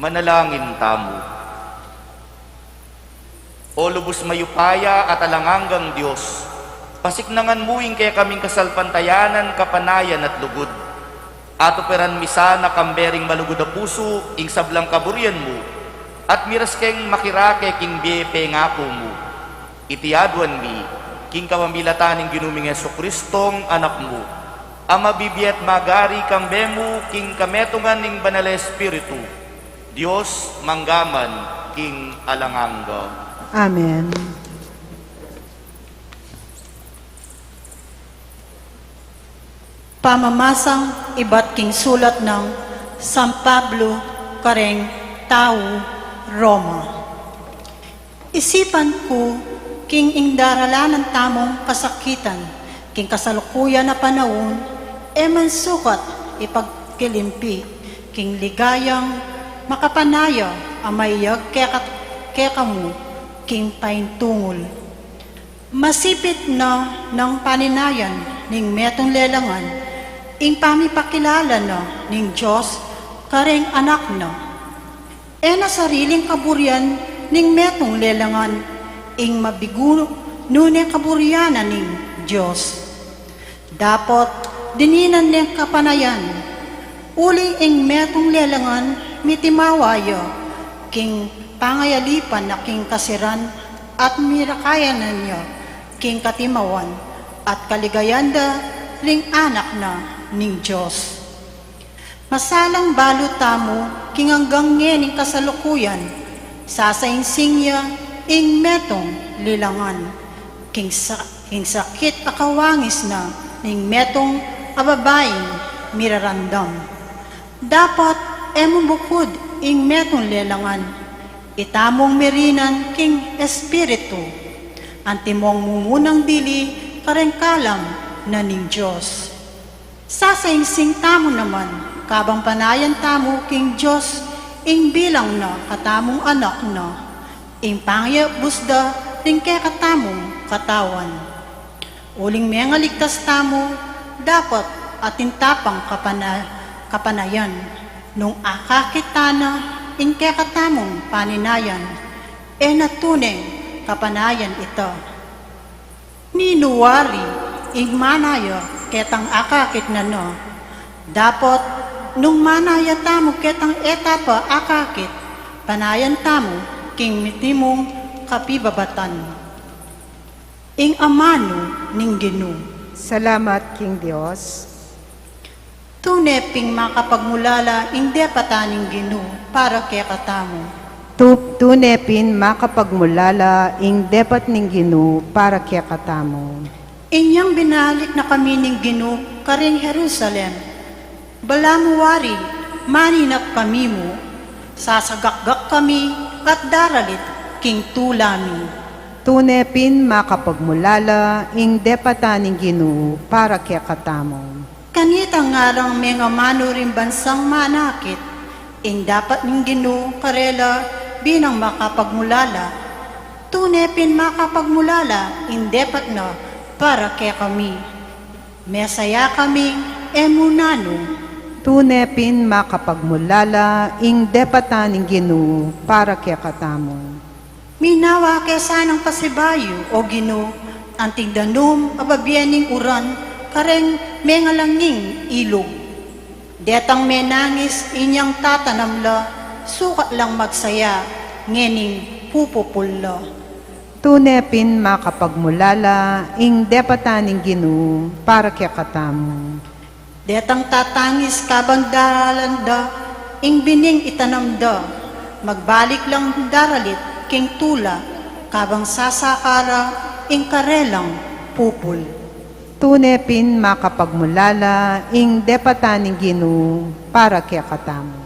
Manalangin tamu. O lubus mayupaya at alang anggang Dios, pasiknangan mu ing kekaming kasalpantayanan, kapanayan at lugud. At uperan mi sana kambe ring malugud a pusu ing sablang kaburian mu, at miras keng makirake king bie pengaku mu. Iti aduan mi king kapamilatan ning Ginu ming Jesucristong Anak mu, a mabibie at magari kambe mu king kametungan ning Banal a Espiritu, Dios mangga man king alang angga. Amen. Pamamasang ibat king sulat nang San Pablo kareng tau Roma. Isipan ku king ing daralanan tamung kasakitan king kasalukuyan a panaun, e man sukat ipagkilimpi king ligayang makapanaya a maiyag keka, kekamu king paintungul. Masipit na nang paninayan ning metung lelangan ing pamipakilala na ning Dios kareng Anak na. E na sariling kaburian ning metung lelangan ing mabigu, nune kaburian na ning Dios. Dapot dininan neng kapanayan, uling ing metung lelangan mitimawa ya king pangayalipan na king kasiran at mirakayanan ya king katimawan at kaligayan da ring anak na ning Dios. Masalang balu tamu king anggang ngening kasalukuyan, sasaingsing ya ing metung lelangan king sa-, king sakit a kawangis na ning metung a babaing miraramdam. Dapat e mu bukud ing metung lelangan, itamung mirinan king Espiritu, antimong mumunang dili kareng kalam na ning Dios. Sasaingsing tamu naman, kabang panayan tamu king Dios ing bilang na katamung anak na, ing pangayabus da ring kekatamung katawan. Uling mengaligtas tamu, dapat atin ta pang kapana-, kapanayan, nung akakit ta na ing kekatamung paninayan, e na tuneng kapanayan ita. Ninu wari ing manaya ketang akakit na na? Dapot, nung manaya tamu ketang e ta pa akakit, panayan tamu king mitimung kapibabatan. Ing amanu ning Ginu. Salamat king Dios. Tune pin makapagmulala ing depatan ning Ginu para kekatamu. Tu-, tune pin makapagmulala ing depat ning Ginu para kekatamu. Inyang binalik na kami ning Ginu karing Jerusalem. Balamu wari, maninap kami mu, sasagakgak kami at daralit king tula mi. Tune pin makapagmulala ing depatan ning Ginu para kekatamu. Kanita ngarang mengamanu ring bansang manakit, ing depat ning Ginu karela binang makapagmulala. Tune pin makapagmulala ing depat na para kekami. Mesaya kaming e mu nanu. Tune pin makapagmulala ing depatan ning Ginu para kekatamu. Minawa ke sanang pasibayu, O Ginu, anting danum a babie ning uran kareng mengalanging ilug. Detang menangis inyang tatanam la, sukat lang magsaya ngening pupupul la. Tune pin makapagmulala ing depatan ning Ginu para kekatamu. Detang tatangis kabang daralan da ing bining itanam da, magbalik lang daralit king tula kabang sasaka ra ing karelang pupul. Tune pin makapagmulala ing depatan ning Ginu para kekatamu.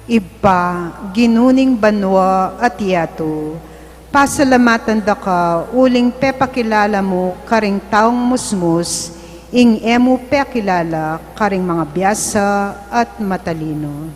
Ibpa, Ginu ning banua at yatu, pasalamatan da ka uling pepakilala mu karing taung musmus ing e mu pekilala karing mangabiasa at matalinu.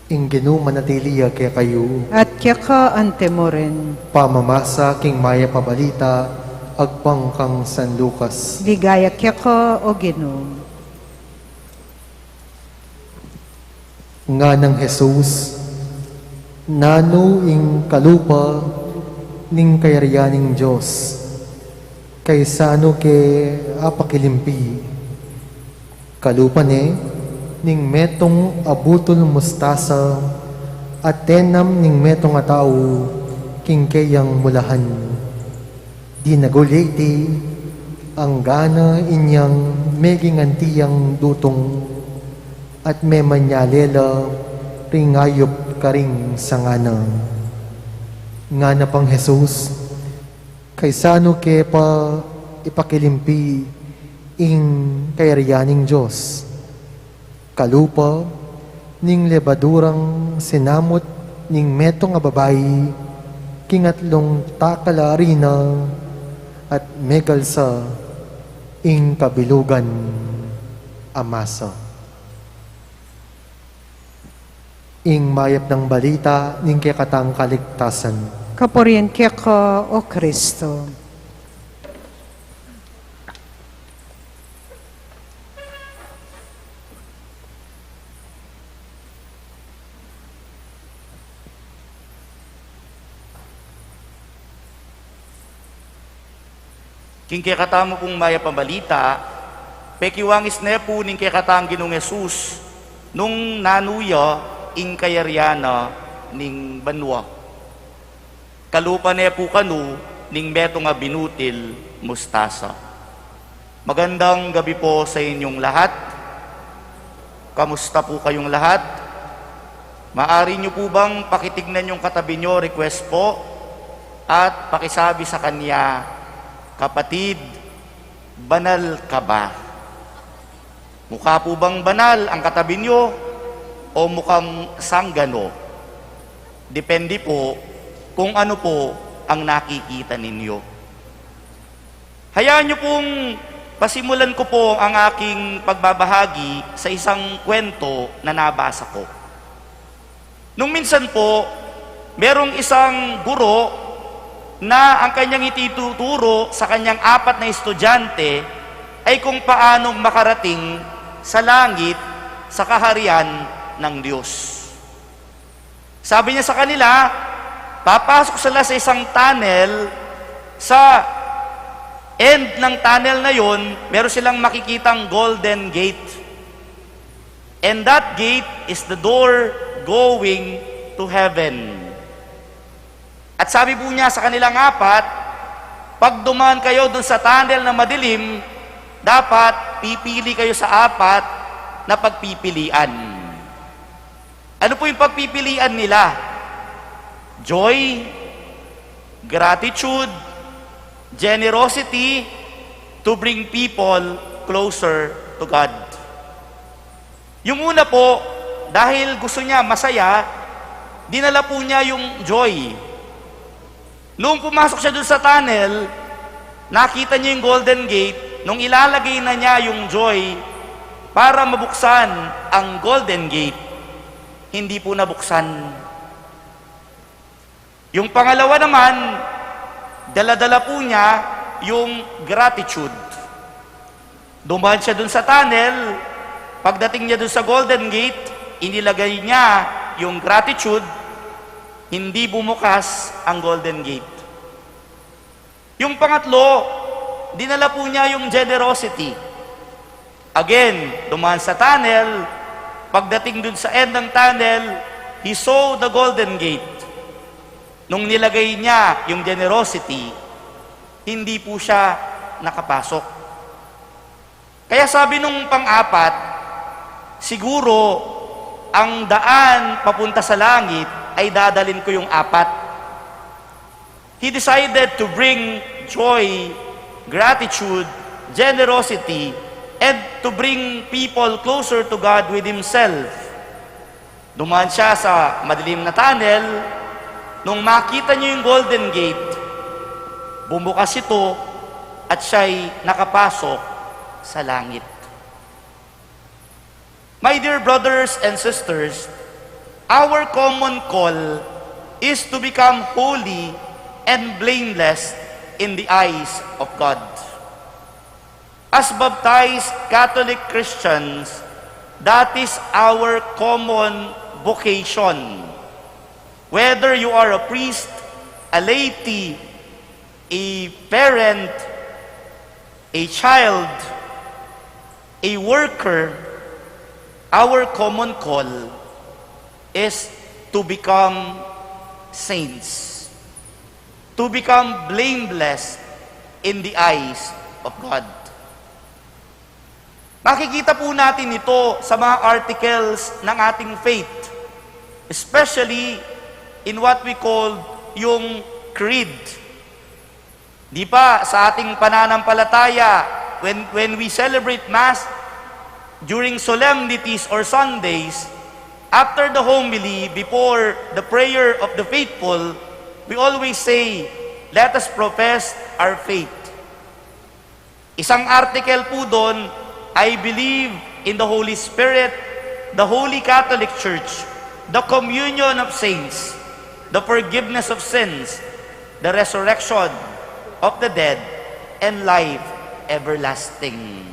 Ing Ginu manatili ya kekayu. At keka antimurin. Pamamasa king mayap a balita agpang kang San Lucas. Ligaya keka, O Ginu. Nganang Jesus, nanu ing kalupa Ning kayarian ning Dios, kaysanu ke apakilimpi, kalupa ne ning metung a butul mustasa a tenam ning metung a tau king keyang mulahan. Dinagul ya iti, anggana inyang meging anti yang dutung, at memanyale la ring ayup karing sanga na. Ngana pang Jesus, kaysanu ke pa ipakilimpi ing kayarian ning Dios? Kalupa ning lebadurang sinamut ning metung a babai king atlung takal a arina at megalsa ing kabilugan a masa. Ing mayap nang balita ning kekatang kaligtasan. Kapurian keka, O Kristo. King kekatamu pung mayap a balita, pekiwangis ne pu ning kekatang Ginung Jesus nung nanu ya ing kayarian na ning banua. Kalupa ne pu kanu ning metung a binutil mustasa. Magandang gabi po sa inyong lahat. Kamusta po kayong lahat? Maari niyo po bang pakitignan yung katabi niyo, request po, at pakisabi sa kanya, "Kapatid, banal ka ba?" Mukha po bang banal ang katabi niyo o mukhang sanggano? Depende po kung ano po ang nakikita ninyo. Hayaan niyo pong pasimulan ko po ang aking pagbabahagi sa isang kwento na nabasa ko. Nung minsan po, merong isang guro na ang kanyang itituturo sa kanyang apat na estudyante ay kung paano makarating sa langit, sa kaharian ng Diyos. Sabi niya sa kanila, papasok sila sa isang tunnel, sa end ng tunnel na yun, meron silang makikitang Golden Gate. And that gate is the door going to heaven. At sabi po niya sa kanilang apat, "Pag dumaan kayo dun sa tunnel na madilim, dapat pipili kayo sa apat na pagpipilian." Ano po yung pagpipilian nila? Joy, gratitude, generosity to bring people closer to God. Yung una po, dahil gusto niya masaya, dinala po niya yung joy. Nung pumasok siya dun sa tunnel, nakita niya yung Golden Gate. Nung ilalagay na niya yung joy para mabuksan ang Golden Gate, hindi po nabuksan. Yung pangalawa naman, dala-dala po niya yung gratitude. Dumaan siya dun sa tunnel, pagdating niya dun sa Golden Gate, inilagay niya yung gratitude, hindi bumukas ang Golden Gate. Yung pangatlo, dinala po niya yung generosity. Again, dumaan sa tunnel, pagdating dun sa end ng tunnel, he saw the Golden Gate. Nung nilagay niya yung generosity, hindi po siya nakapasok. Kaya sabi nung pang-apat, "Siguro ang daan papunta sa langit ay dadalin ko yung apat." He decided to bring joy, gratitude, generosity, and to bring people closer to God with himself. Dumaan siya sa madilim na tunnel. Nung makita niya yung Golden Gate, bumukas ito at siya'y nakapasok sa langit. My dear brothers and sisters, our common call is to become holy and blameless in the eyes of God. As baptized Catholic Christians, that is our common vocation. Whether you are a priest, A laity, a parent, a child, a worker, our common call is to become saints, to become blameless in the eyes of God. Makikita po natin ito sa mga articles ng ating faith, especially in what we call yung creed. Di ba, sa ating pananampalataya, when, when we celebrate Mass, during solemnities or Sundays, after the homily, before the prayer of the faithful, we always say, "Let us profess our faith." Isang article po doon, "I believe in the Holy Spirit, the Holy Catholic Church, the communion of saints, the forgiveness of sins, the resurrection of the dead, and life everlasting."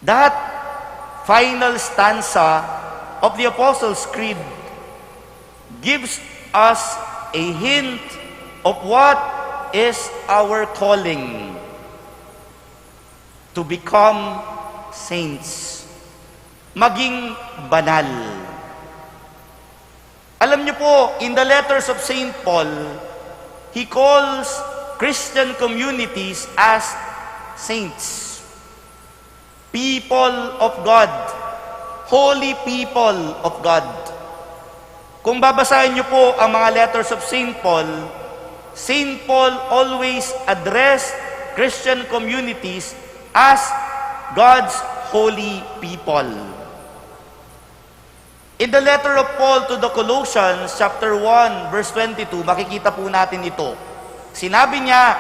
That final stanza of the Apostles' Creed gives us a hint of what is our calling: to become saints, maging banal. Alam niyo po, in the letters of Saint Paul, he calls Christian communities as saints, people of God, holy people of God. Kung babasahin niyo po ang mga letters of Saint Paul, Saint Paul always addressed Christian communities as God's holy people. In the letter of Paul to the Colossians, chapter one, verse twenty-two, makikita po natin ito. Sinabi niya,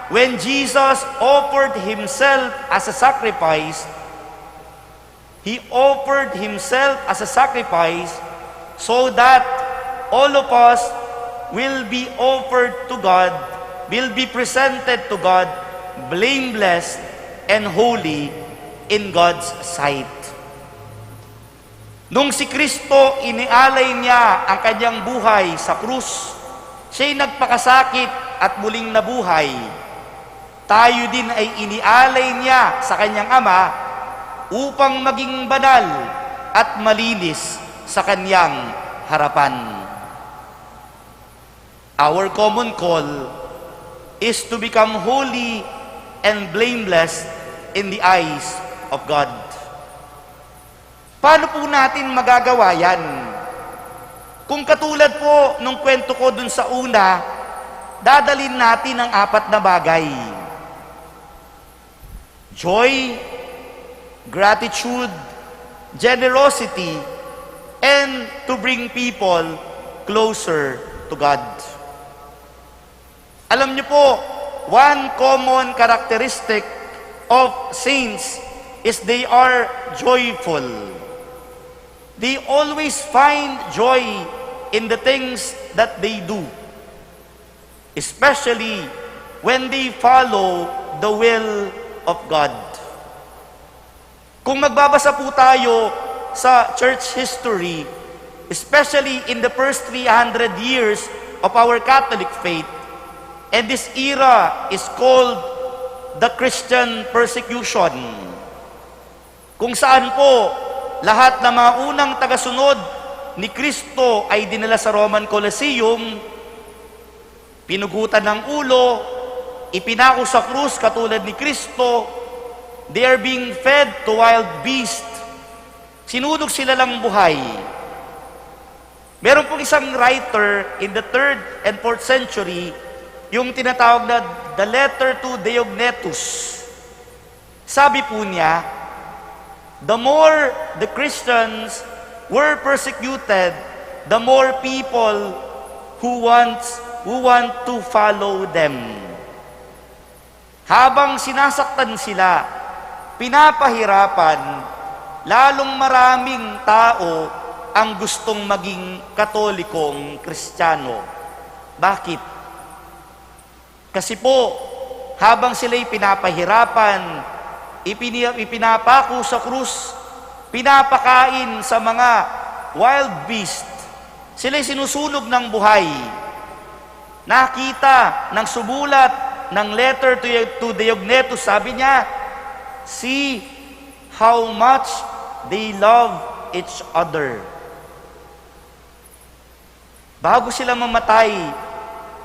"When Jesus offered himself as a sacrifice, he offered himself as a sacrifice so that all of us will be offered to God, will be presented to God blameless and holy in God's sight." Nung si Kristo, inialay niya ang kanyang buhay sa krus, siya'y nagpakasakit at muling nabuhay. Tayo din ay inialay niya sa kanyang Ama upang maging banal at malinis sa kanyang harapan. Our common call is to become holy and blameless in the eyes of God. Paano po natin magagawa yan? Kung katulad po nung kwento ko dun sa una, dadalhin natin ang apat na bagay: joy, gratitude, generosity, and to bring people closer to God. Alam niyo po, one common characteristic of saints is they are joyful. They always find joy in the things that they do, especially when they follow the will of God. Kung magbabasa po tayo sa church history, especially in the first three hundred years of our Catholic faith, and this era is called the Christian persecution, kung saan po lahat ng mga unang tagasunod ni Kristo ay dinala sa Roman Colosseum, pinugutan ng ulo, ipinako sa krus katulad ni Kristo, they are being fed to wild beast. Sinunog sila lang buhay. Meron pong isang writer in the third and fourth century, yung tinatawag na The Letter to Diognetus. Sabi po niya, the more the Christians were persecuted, the more people who wants, who want to follow them. Habang sinasaktan sila, pinapahirapan, lalong maraming tao ang gustong maging Katolikong Kristiyano. Bakit? Kasi po, habang sila'y pinapahirapan, ipini-, ipinapako sa krus, pinapakain sa mga wild beast, sila'y sinusunog ng buhay. Nakita ng sumulat ng letter to, to Diognetus, sabi niya, "See how much they love each other." Bago sila mamatay,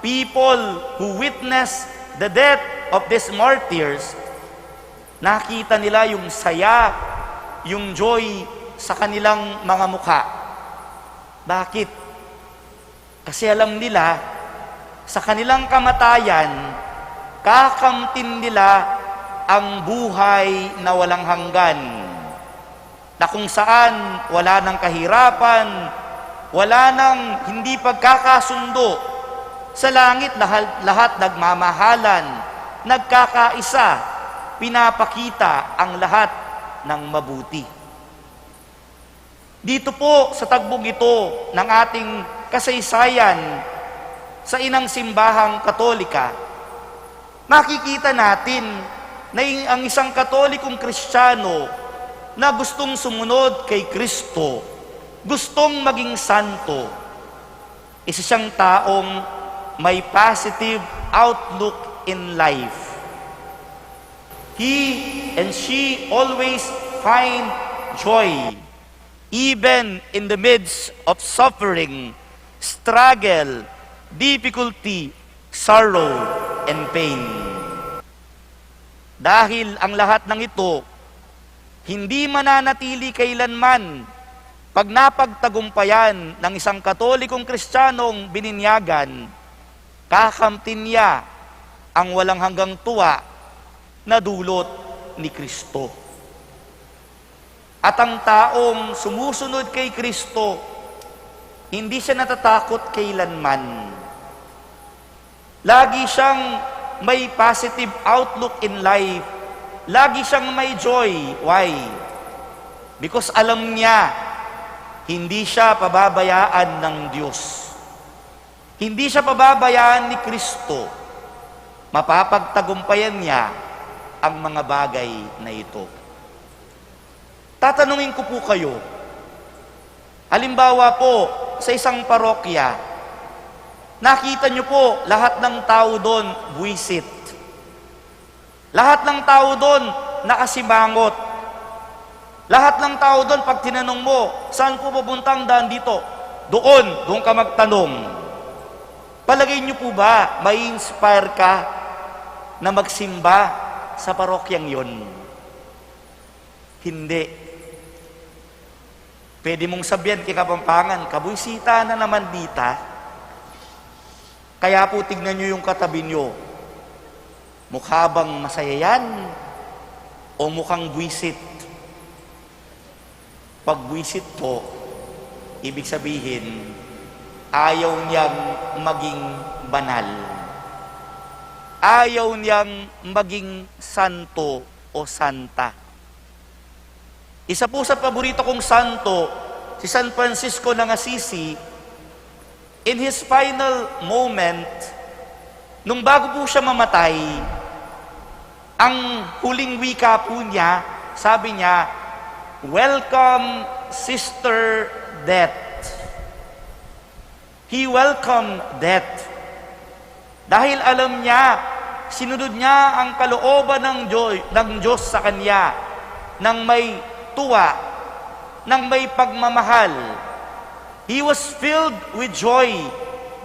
people who witness the death of these martyrs, nakita nila yung saya, yung joy sa kanilang mga mukha. Bakit? Kasi alam nila, sa kanilang kamatayan, kakamtin nila ang buhay na walang hanggan, na kung saan wala nang kahirapan, wala nang hindi pagkakasundo. Sa langit, lahat, lahat nagmamahalan, nagkakaisa, pinapakita ang lahat ng mabuti. Dito po sa tagbong ito ng ating kasaysayan sa inang simbahang Katolika, makikita natin na ing-, ang isang Katolikong Kristiyano na gustong sumunod kay Kristo, gustong maging santo, isa siyang taong may positive outlook in life. He and she always find joy, even in the midst of suffering, struggle, difficulty, sorrow, and pain. Dahil ang lahat ng ito, hindi mananatili kailanman. Pag napagtagumpayan ng isang Katolikong Kristiyanong bininyagan, kakamtin niya ang walang hanggang tuwa na dulot ni Kristo. At ang taong sumusunod kay Kristo, hindi siya natatakot kailanman. Lagi siyang may positive outlook in life. Lagi siyang may joy. Why? Because alam niya, hindi siya pababayaan ng Diyos. Hindi siya pababayaan ni Kristo. Mapapagtagumpayan niya ang mga bagay na ito. Tatanungin ko po kayo, halimbawa po, sa isang parokya, nakita niyo po, lahat ng tao doon, buwisit. Lahat ng tao doon, nakasimangot. Lahat ng tao doon, pag tinanong mo, "Saan po papunta ang daan dito?" "Doon, doon ka magtanong." Palagay niyo po ba, mai-inspire ka na magsimba sa parokyang yun? Hindi. Pwede mong sabihan kay Kapampangan, "Kabwisitan na naman dita." Kaya po, tignan niyo yung katabi niyo. Mukha bang masaya yan? O mukhang buwisit? Pag buwisit po, ibig sabihin, ayaw niyang maging banal. Ayaw niyang maging santo o santa. Isa po sa paborito kong santo, si San Francisco ng Assisi. In his final moment, nung bago po siya mamatay, ang huling wika po niya, sabi niya, "Welcome, Sister Death." He welcomed death. Dahil alam niya, sinunod niya ang kalooban ng Diyo-, ng Diyos sa kanya, ng may tuwa, ng may pagmamahal. He was filled with joy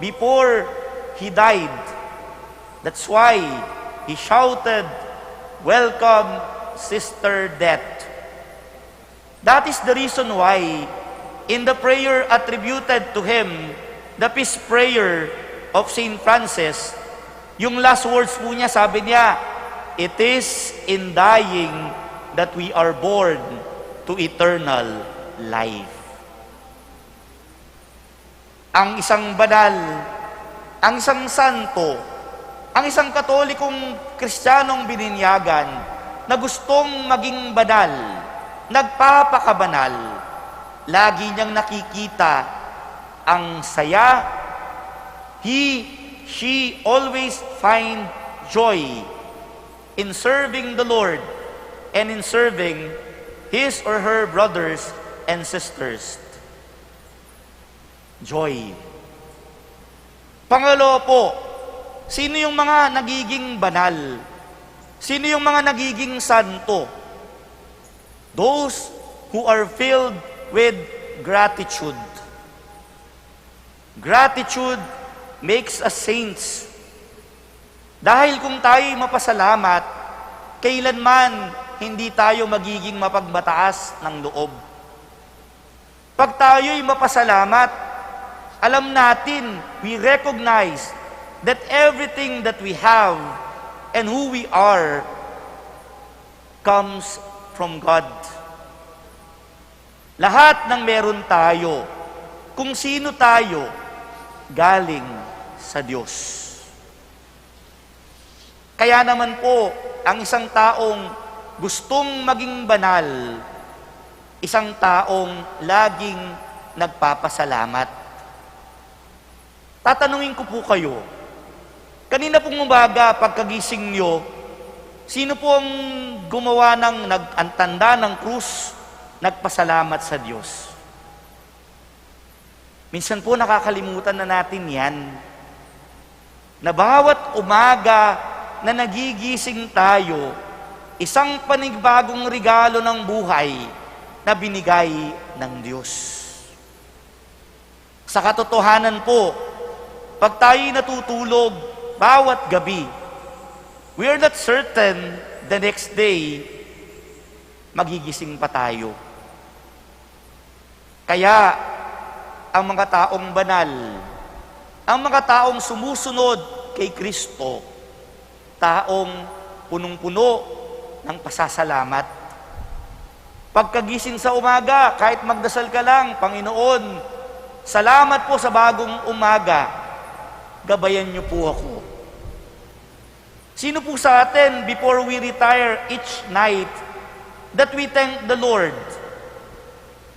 before he died. That's why he shouted, "Welcome, Sister Death." That is the reason why, in the prayer attributed to him, the Peace Prayer of Saint Francis, yung last words po niya, sabi niya, "It is in dying that we are born to eternal life." Ang isang banal, ang isang santo, ang isang Katolikong Kristiyanong bininyagan na gustong maging banal, nagpapakabanal, lagi niyang nakikita ang saya. He, she always find joy in serving the Lord and in serving his or her brothers and sisters. Joy. Pangalo po, Sino yung mga nagiging banal? Sino yung mga nagiging santo? Those who are filled with gratitude. Gratitude makes us saints. Dahil kung tayo'y mapasalamat, kailanman hindi tayo magiging mapagmataas ng loob. Pag tayo'y mapasalamat, alam natin, we recognize that everything that we have and who we are comes from God. Lahat ng meron tayo, kung sino tayo, galing sa Diyos. Kaya naman po, ang isang taong gustong maging banal, isang taong laging nagpapasalamat. Tatanungin ko po kayo, kanina pong umaga, pagkagising nyo, sino po ang gumawa ng nag-, ang tanda ng krus, nagpasalamat sa Diyos? Minsan po nakakalimutan na natin yan, na bawat umaga na nagigising tayo, isang panibagong regalo ng buhay na binigay ng Diyos. Sa katotohanan po, pag tayo'y natutulog bawat gabi, we are not certain the next day magigising pa tayo. Kaya, ang mga taong banal, ang mga taong sumusunod kay Kristo, taong punong-puno ng pasasalamat. Pagkagising sa umaga, kahit magdasal ka lang, "Panginoon, salamat po sa bagong umaga. Gabayan niyo po ako." Sino po sa atin, before we retire each night, that we thank the Lord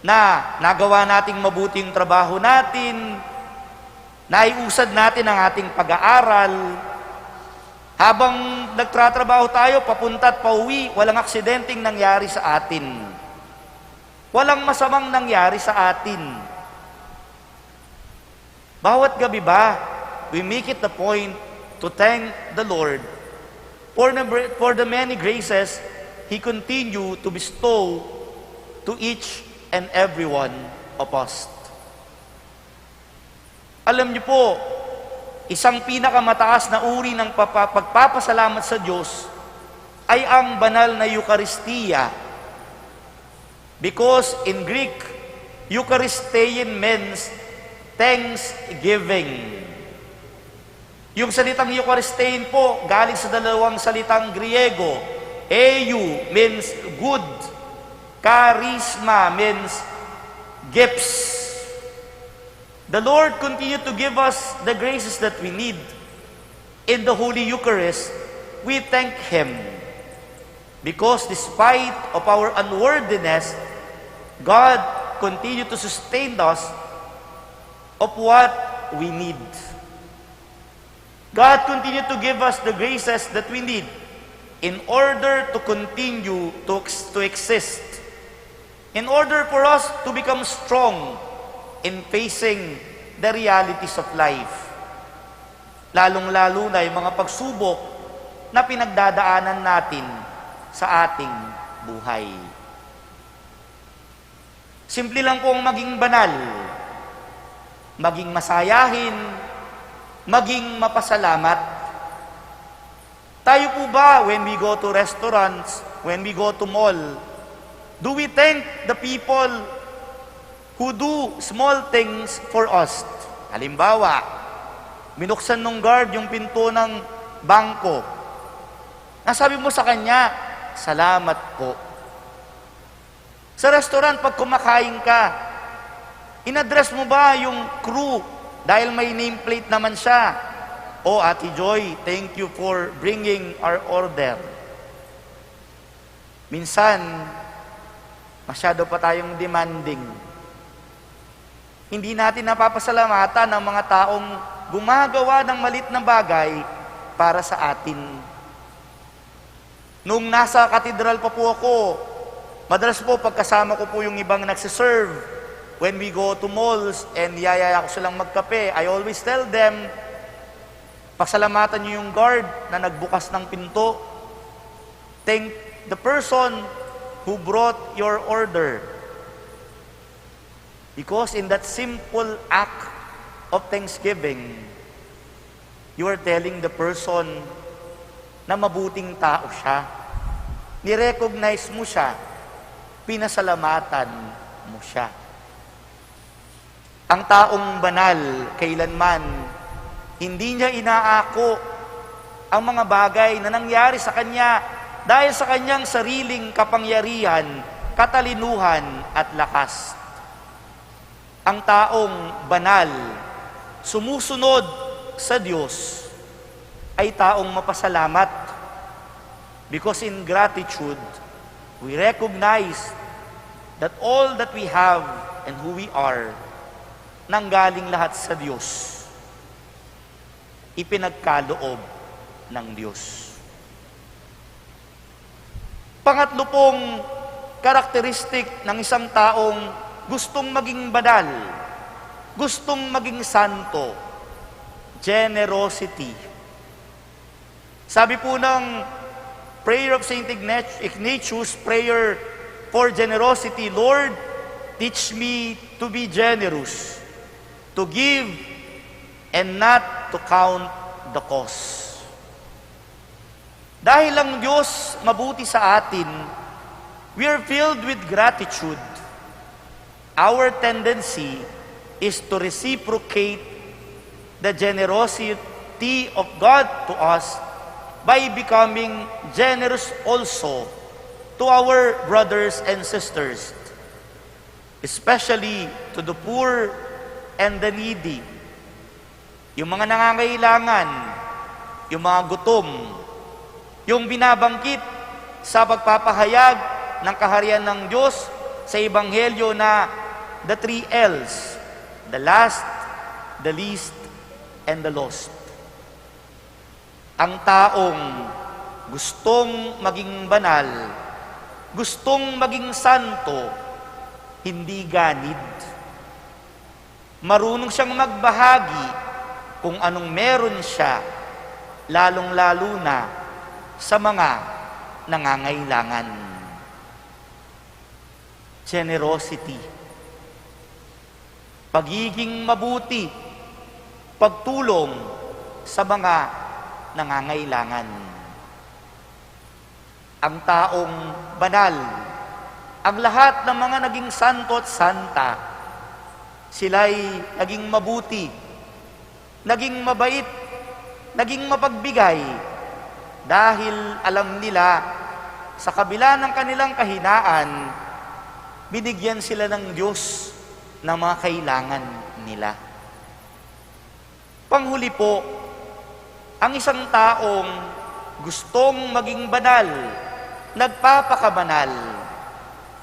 na nagawa nating mabuting trabaho natin, naiusad natin ang ating pag-aaral, habang nagtratrabaho tayo, papunta at pauwi, walang aksidenteng nangyari sa atin. Walang masamang nangyari sa atin. Bawat gabi ba, we make it a point to thank the Lord for the, for the many graces He continue to bestow to each and every one of us. Alam niyo po, isang pinakamataas na uri ng papa-, pagpapasalamat sa Diyos ay ang banal na Eukaristiya. Because in Greek, Eucharistein means thanksgiving. Yung salitang Eucharistein po, galing sa dalawang salitang Griego. Eu means good, charisma means gifts. The Lord continue to give us the graces that we need in the Holy Eucharist. We thank Him because despite of our unworthiness, God continue to sustain us of what we need. God continue to give us the graces that we need in order to continue to ex-, to exist, in order for us to become strong in facing the realities of life, lalong-lalo na yung mga pagsubok na pinagdadaanan natin sa ating buhay. Simple lang pong maging banal, maging masayahin, maging mapasalamat. Tayo po ba, when we go to restaurants, when we go to mall, do we thank the people who do small things for us? Halimbawa, binuksan nung guard yung pinto ng bangko. Nasabi mo sa kanya, "Salamat po." Sa restaurant, pag kumakain ka, in-address mo ba yung crew dahil may nameplate naman siya? "O, Ate Joy, thank you for bringing our order." Minsan, masyado pa tayong demanding. Hindi natin napapasalamatan ang mga taong gumagawa ng malit na bagay para sa atin. Nung nasa katedral pa po ako, madalas po pagkasama ko po yung ibang nagsiserve. When we go to malls and niyayaya ko silang magkape, I always tell them, Pasalamatan niyo yung guard na nagbukas ng pinto. Thank the person who brought your order. Because in that simple act of thanksgiving, you are telling the person na mabuting tao siya. Nirecognize mo siya, pinasalamatan mo siya. Ang taong banal, kailanman, hindi niya inaako ang mga bagay na nangyari sa kanya dahil sa kanyang sariling kapangyarihan, katalinuhan, at lakas. Ang taong banal, sumusunod sa Diyos, ay taong mapasalamat. Because in gratitude, we recognize that all that we have and who we are, nanggaling lahat sa Diyos. Ipinagkaloob ng Diyos. Pangatlo pong karakteristik ng isang taong gustong maging banal, gustong maging santo, generosity. Sabi po ng prayer of Saint Ignat-, Ignatius, prayer for generosity, "Lord, teach me to be generous, to give, and not to count the cost." Dahil ang Diyos mabuti sa atin, we are filled with gratitude. Our tendency is to reciprocate the generosity of God to us by becoming generous also to our brothers and sisters, especially to the poor and the needy. Yung mga nangangailangan, yung mga gutom, yung binabangkit sa pagpapahayag ng kaharian ng Diyos sa Ebanghelyo na the three L's, the last, the least, and the lost. Ang taong gustong maging banal, gustong maging santo, hindi ganid. Marunong siyang magbahagi kung anong meron siya, lalong-lalo na sa mga nangangailangan. Generosity. Pagiging mabuti, pagtulong sa mga nangangailangan. Ang taong banal, ang lahat ng mga naging santo at santa, sila'y naging mabuti, naging mabait, naging mapagbigay, dahil alam nila, sa kabila ng kanilang kahinaan, binigyan sila ng Diyos ng mga kailangan nila. Panghuli po, ang isang taong gustong maging banal, nagpapakabanal,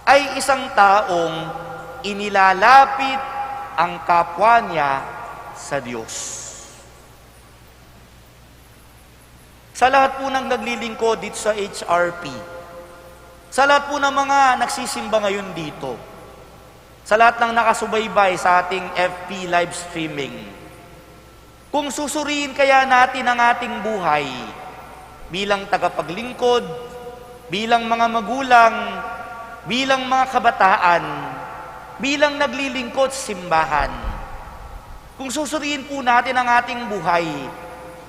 ay isang taong inilalapit ang kapwa niya sa Diyos. Sa lahat po ng naglilingkod dito sa H R P, sa lahat po ng mga nagsisimba ngayon dito, sa lahat ng nakasubaybay sa ating F B live streaming, kung susuriin kaya natin ang ating buhay bilang tagapaglingkod, bilang mga magulang, bilang mga kabataan, bilang naglilingkod sa simbahan, kung susuriin po natin ang ating buhay,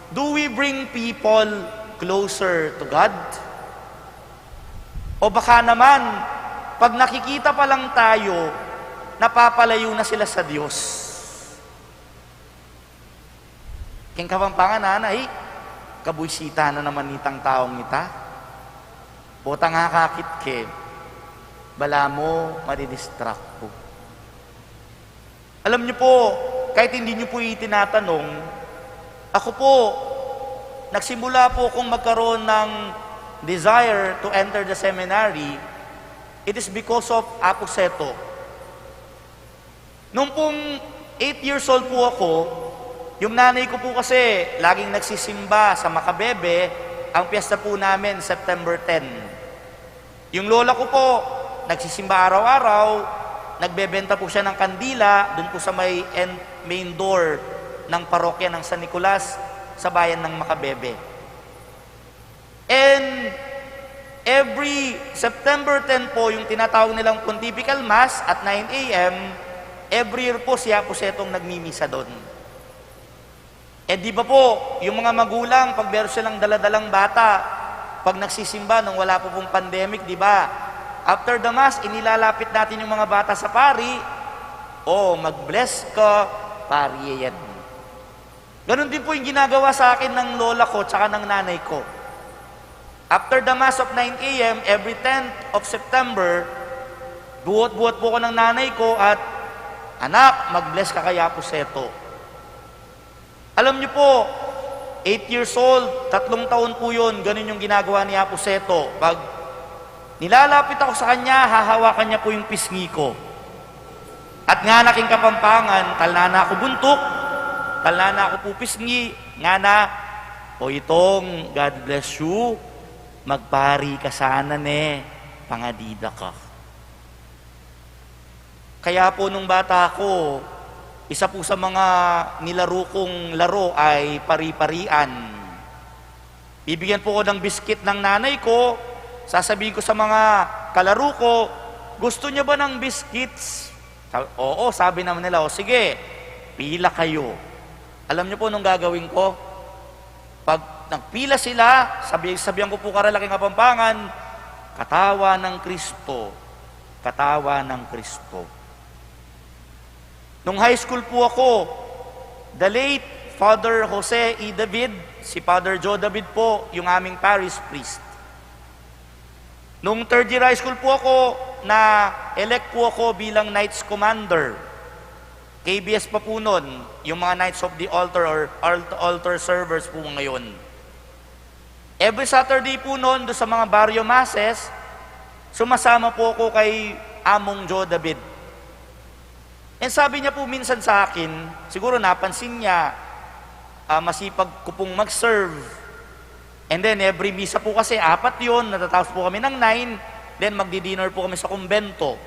do we bring people closer to God? O baka naman, pag nakikita pa lang tayo, napapalayo na sila sa Diyos. King Kapampangan, ana, "Ay, kabuisita na naman nitang taong ita. Bota nga akakit ke, balamu madidistract ku." Alam niyo po, kahit hindi niyo po itinatanong, ako po, nagsimula po akong magkaroon ng desire to enter the seminary, it is because of Apo Seto. Nung pong eight years old po ako, yung nanay ko po kasi laging nagsisimba sa Macabebe, ang piyesta po namin September ten. Yung lola ko po, nagsisimba araw-araw, nagbebenta po siya ng kandila dun po sa may en-, main door ng parokya ng San Nicolas. sa bayan ng Macabebe. And every September ten po, yung tinatawag nilang Pontifical Mass at nine a m, every year po si Apo Setong nagmimisa doon. Eh, di ba po, yung mga magulang, pag meron silang daladalang bata, pag nagsisimba nung wala pa pong pandemic, di ba? After the Mass, inilalapit natin yung mga bata sa pari, "Oh, mag-bless ka, pari yan." Ganun din po yung ginagawa sa akin ng lola ko tsaka ng nanay ko. After the Mass of nine a m, every tenth of September, buot-buot po ko ng nanay ko at, "Anak, mag-bless ka kay Apo Seto." Alam niyo po, eight years old, tatlong taon po yun, ganun yung ginagawa ni Apo Seto. Pag nilalapit ako sa kanya, hahawakan niya po yung pisngi ko. At ngana king Kapampangan, talna na aku buntuk, talna na aku pupisngi, ngana, "O Itong, God bless you, magpari ka sana ne, pangadi da ka." Kaya po nung bata ako, isa po sa mga nilaro kong laro ay pari-parian. Bibigyan po ko ng biskit ng nanay ko, sasabihin ko sa mga kalaro ko, "Gusto niyo ba ng biscuits?" Sa-, "Oo," sabi naman nila, "O sige, pila kayo." Alam niyo po nung gagawin ko? Pag nagpila sila, sabi, sabihan ko po karalaking Kapampangan, "Katawan ng Kristo, katawan ng Kristo." Nung high school po ako, the late Father Jose E. David, si Father Joe David po, yung aming parish priest. Nung third year high school po ako, na-elect po ako bilang Knights Commander. K B S pa po nun, yung mga Knights of the Altar or alt-, altar servers po ngayon. Every Saturday po noon, doon sa mga barrio masses, sumasama po ako kay Among Joe David. And sabi niya po minsan sa akin, siguro napansin niya, ah, masipag ko pong mag-serve. And then every misa po kasi, apat yun, natatapos po kami ng nine, then magdi-dinner po kami sa kumbento.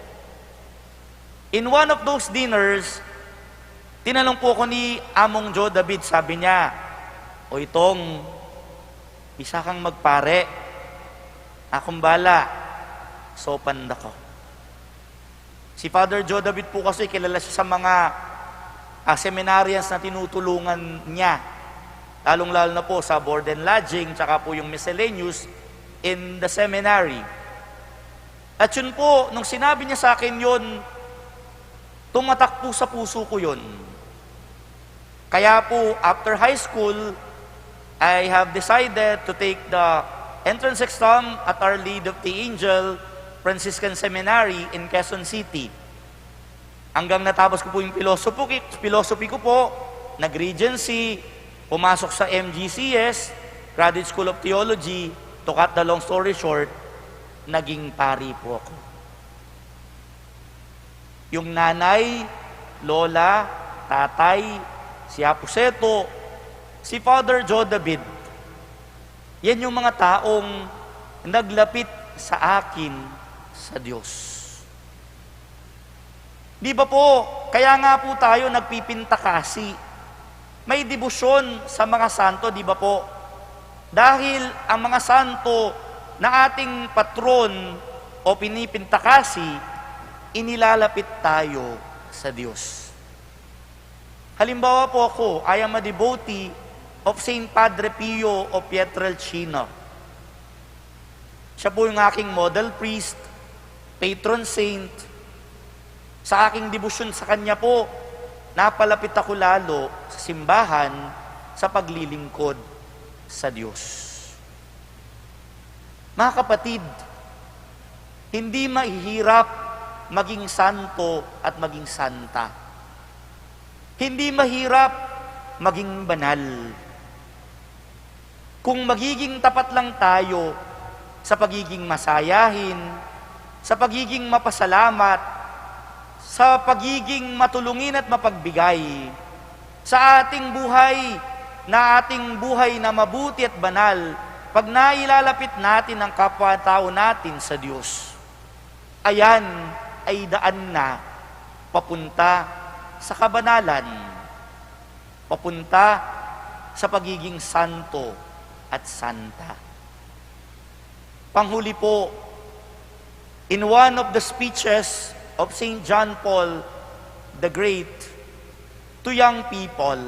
In one of those dinners, tinanong po ako ni Among Joe David, sabi niya, "O Itong, bisa kang magpare, akong bala, sopan da ka." Si Father Joe David po kasi kilala siya sa mga, ah, seminarians na tinutulungan niya, lalong-lalo na po sa board and lodging, tsaka po yung miscellaneous in the seminary. At yun po, nung sinabi niya sa akin yun, tumatak po sa puso ko yun. Kaya po, after high school, I have decided to take the entrance exam at Our Lady of the Angel Franciscan Seminary in Quezon City. Hanggang natapos ko po yung philosophy, philosophy ko po, nag-Regency, pumasok sa M G C S, Graduate School of Theology, to cut the long story short, naging pari po ako. Yung nanay, lola, tatay, si Apo Seto, si Father Joe David, yan yung mga taong naglapit sa akin sa Diyos. Di ba po? Kaya nga po tayo nagpipintakasi. May debosyon sa mga santo, di ba po? Dahil ang mga santo na ating patron o pinipintakasi, inilalapit tayo sa Diyos. Halimbawa po ako, I am a devotee of Saint Padre Pio of Pietrelcina. Siya po yung aking model priest, patron saint. Sa aking debosyon sa kanya po, napalapit ako lalo sa simbahan sa paglilingkod sa Diyos. Mga kapatid, hindi mahihirap maging santo at maging santa. Hindi mahirap maging banal. Kung magiging tapat lang tayo sa pagiging masayahin, sa pagiging mapasalamat, sa pagiging matulungin at mapagbigay, sa ating buhay, na ating buhay na mabuti at banal, pag nailalapit natin ang kapwa-tao natin sa Diyos. Ayan ay daan na papunta sa kabanalan, papunta sa pagiging santo at santa. Panghuli po, in one of the speeches of Saint John Paul the Great to young people,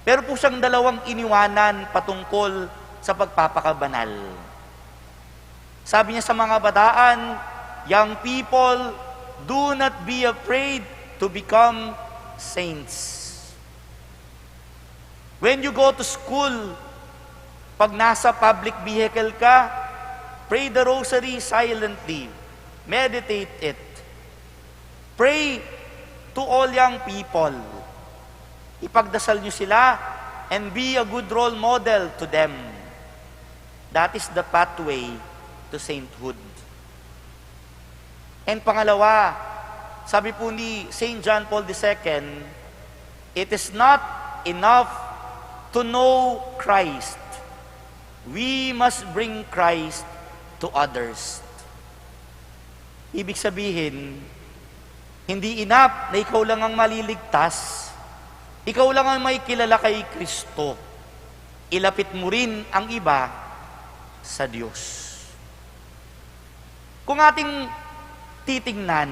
meron po siyang dalawang iniwanan patungkol sa pagpapakabanal. Sabi niya sa mga kabataan, "Young people, do not be afraid to become saints." When you go to school, pag nasa public vehicle ka, pray the rosary silently. Meditate it. Pray to all young people. Ipagdasal niyo sila and be a good role model to them. That is the pathway to sainthood. And pangalawa, sabi po ni Saint John Paul the Second, "It is not enough to know Christ. We must bring Christ to others." Ibig sabihin, hindi enough na ikaw lang ang maliligtas, ikaw lang ang may kilala kay Kristo. Ilapit mo rin ang iba sa Diyos. Kung ating titingnan,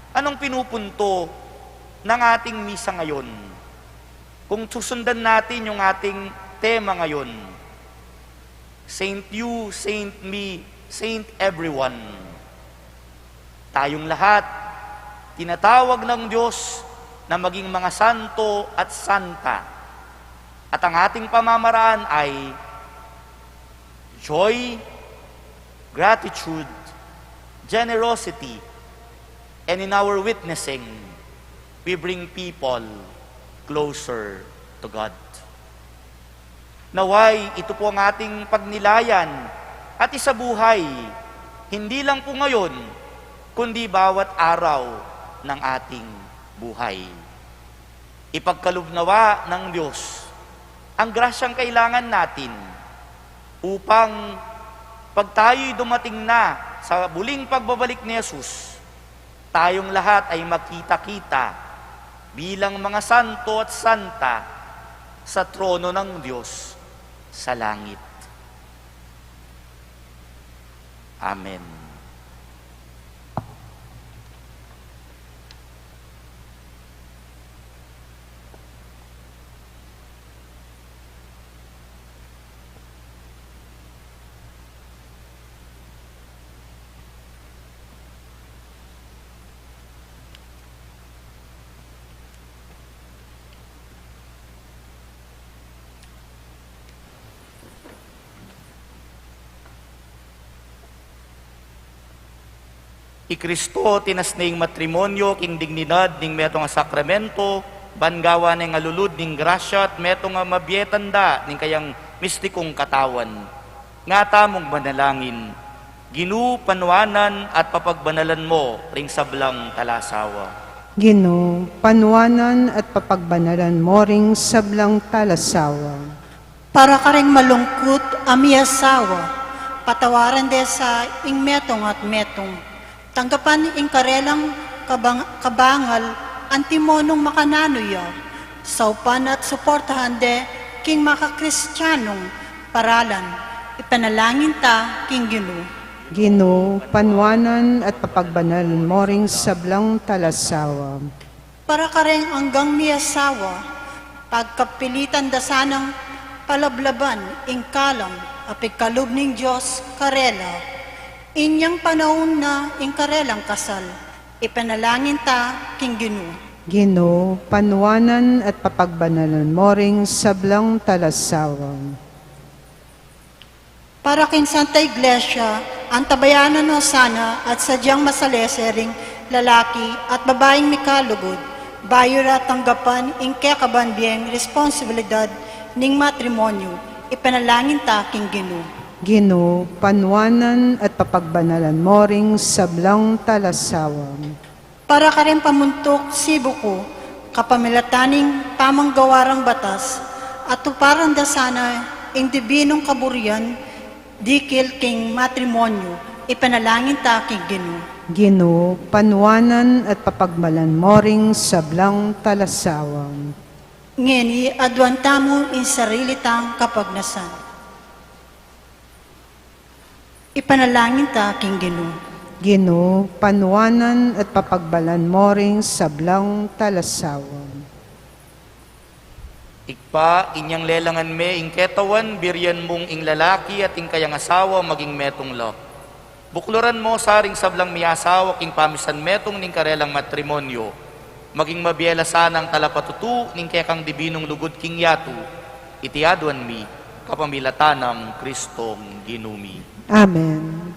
anong pinupunto ng ating misa ngayon? Kung susundan natin yung ating tema ngayon, "Saint you, saint me, saint everyone." Tayong lahat, tinatawag ng Diyos na maging mga santo at santa. At ang ating pamamaraan ay joy, gratitude, generosity, and in our witnessing, we bring people closer to God. Naway, ito po ang ating pagnilayan at isabuhay, hindi lang po ngayon, kundi bawat araw ng ating buhay. Ipagkalub nawa ng Diyos ang grasyang kailangan natin upang pag tayo'y dumating na sa muling pagbabalik ni Jesus, tayong lahat ay magkita-kita bilang mga santo at santa sa trono ng Diyos sa langit. Amen. I Kristo tinas ne ing matrimonio king dignidad ning metung a sakramento, ban gawan ne ing alulud ning grasya at metung a mabie tanda ning kayang mistikung katawan. Nga tamung manalangin, Ginu, panuanan at papagbanalan mo ring sablang talasawa. Ginu, panuanan at papagbanalan mo ring sablang talasawa. Para karing malungkut a miasawa, patawaran de sa ing metung at metung. Tanggapan ing karelang kabang-, kabangal antimonung makananu ya. Saupan at suportahan de king makakristianung paralan. Ipanalangin ta king Ginu. Ginu, panuanan at papagbanalan mo ring sablang talasawa. Para kareng anggang miasawa, pagkapilitan da sanang palablaban ing kalam a pigkalub ning Dios karela. Inyang panaun na ing karelang kasal, ipanalangin ta king Ginu. Ginu, panuanan at papagbanalan mo ring sablang talasawa. Para king Santa Iglesia, antabayanan no sana at sadyang masalese ring lalaki at babaing mikalugud, bayu ra tanggapan ing kekaban bieng responsibilidad ning matrimonyu, ipanalangin ta king Ginu. Ginu, panuanan at papagbanalan mo ring sablang talasawa. Para karing pamuntuk sibuku, kapamilatan ning pamanggawa rang batas, atuparan da sana ing dibinung kaburian dikil king matrimonyu, ipanalangin ta king Ginu. Ginu, panuanan at papagbanalan mo ring sablang talasawa. Ngeni, aduan tamu ing sarili tang kapagnasan. Ipanalangin ta king Ginu. Ginu, panuanan at papagbalan mo ring sablang talasawam. Ibpa, inyang lelangan me ing ketawan, birian mung ing lalaki at ing kayang asawa maging metung la. Bukluran mo sa ring sablang miasawa king pamisan metung ning karelang matrimonyo, maging mabie la sanang talapatutu ning kekang dibinung lugud king yatu. Iti aduan mi kapamilatan nang Kristong Ginu mi. Amen.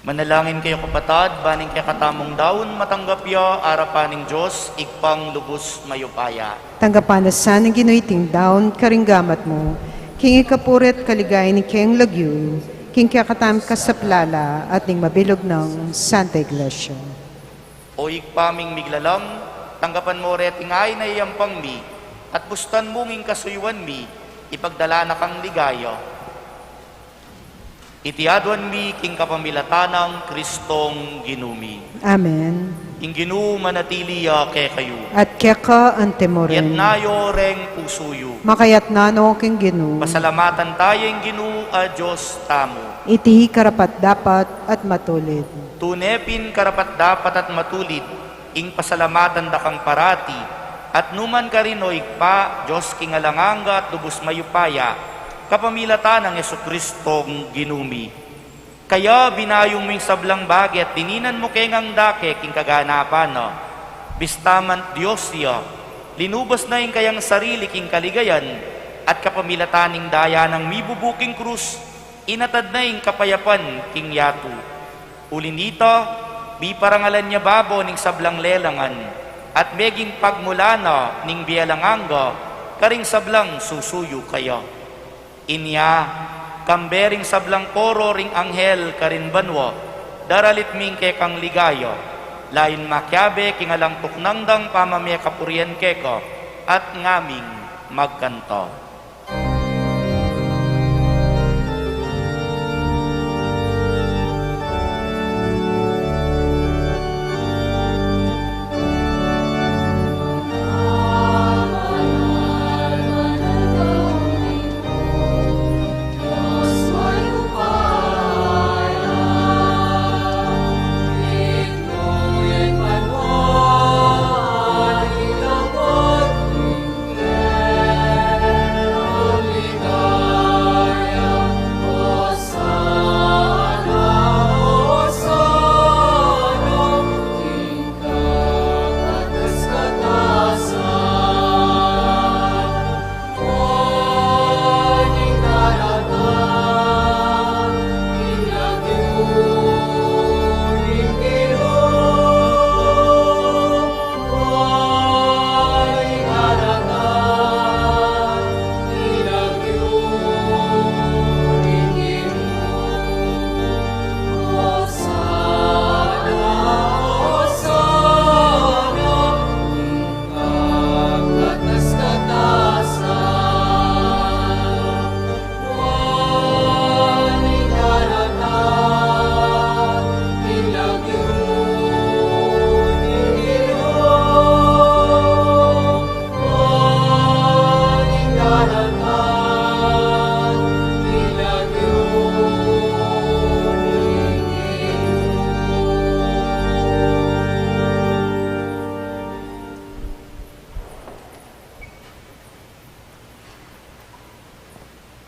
Manalangin kayu, kapatad, ban ing kekatamung daun matanggap ya arapan ning Dios, Ibpang lubus mayupaya. Tanggapan na sa ning Ginu iting daun karing gamat mu, king ikapuri at kaligayan ning kayang lagyu, king kekatamung kasaplalan at ning mabilug nang Santa Iglesia. O Ibpa ming miglalang, tanggapan mu reting ain a iyampang mi, at bustan mung ing kasuyuan mi ipagdala na kang ligaya. Iti aduan mi king kapamilatan nang Kristong Ginu mi. Amen. Ing Ginu manatili ya kekayu. At keka antimurin. Iyatas yu reng pusu yu. Makayatas no king Ginu. Pasalamatan taya ing Ginu a Dios tamu. Iti karapat-dapat at matulid. Tune pin karapat-dapat at matulid ing pasalamatan da kang parati, at nu man karin, o Ibpa, Dios king alang angga at lubus mayupaya, kapamilatan nang Jesucristong Ginu mi. Kaya binayu mu ing sablang bage at dininan mu keng dake king kaganapan na. Bista man Dios ya, linubas na ing kayang sarili king kaligayan, at kapamilatan ning daya nang mibubu king krus, inatad na ing kapayapan king yatu. Uli nita, miparangalan ya babo ning sablang lelangan, at meging pagmulan na ning bie alang angga karing sablang susuyu kaya. Inya, kambe ring sablang koro ring anghel karin banua, daralit mi ing kekang ligaya, lain makiabe king alang tuknang dang pamamie kapurian keka, at ngaming magkanta.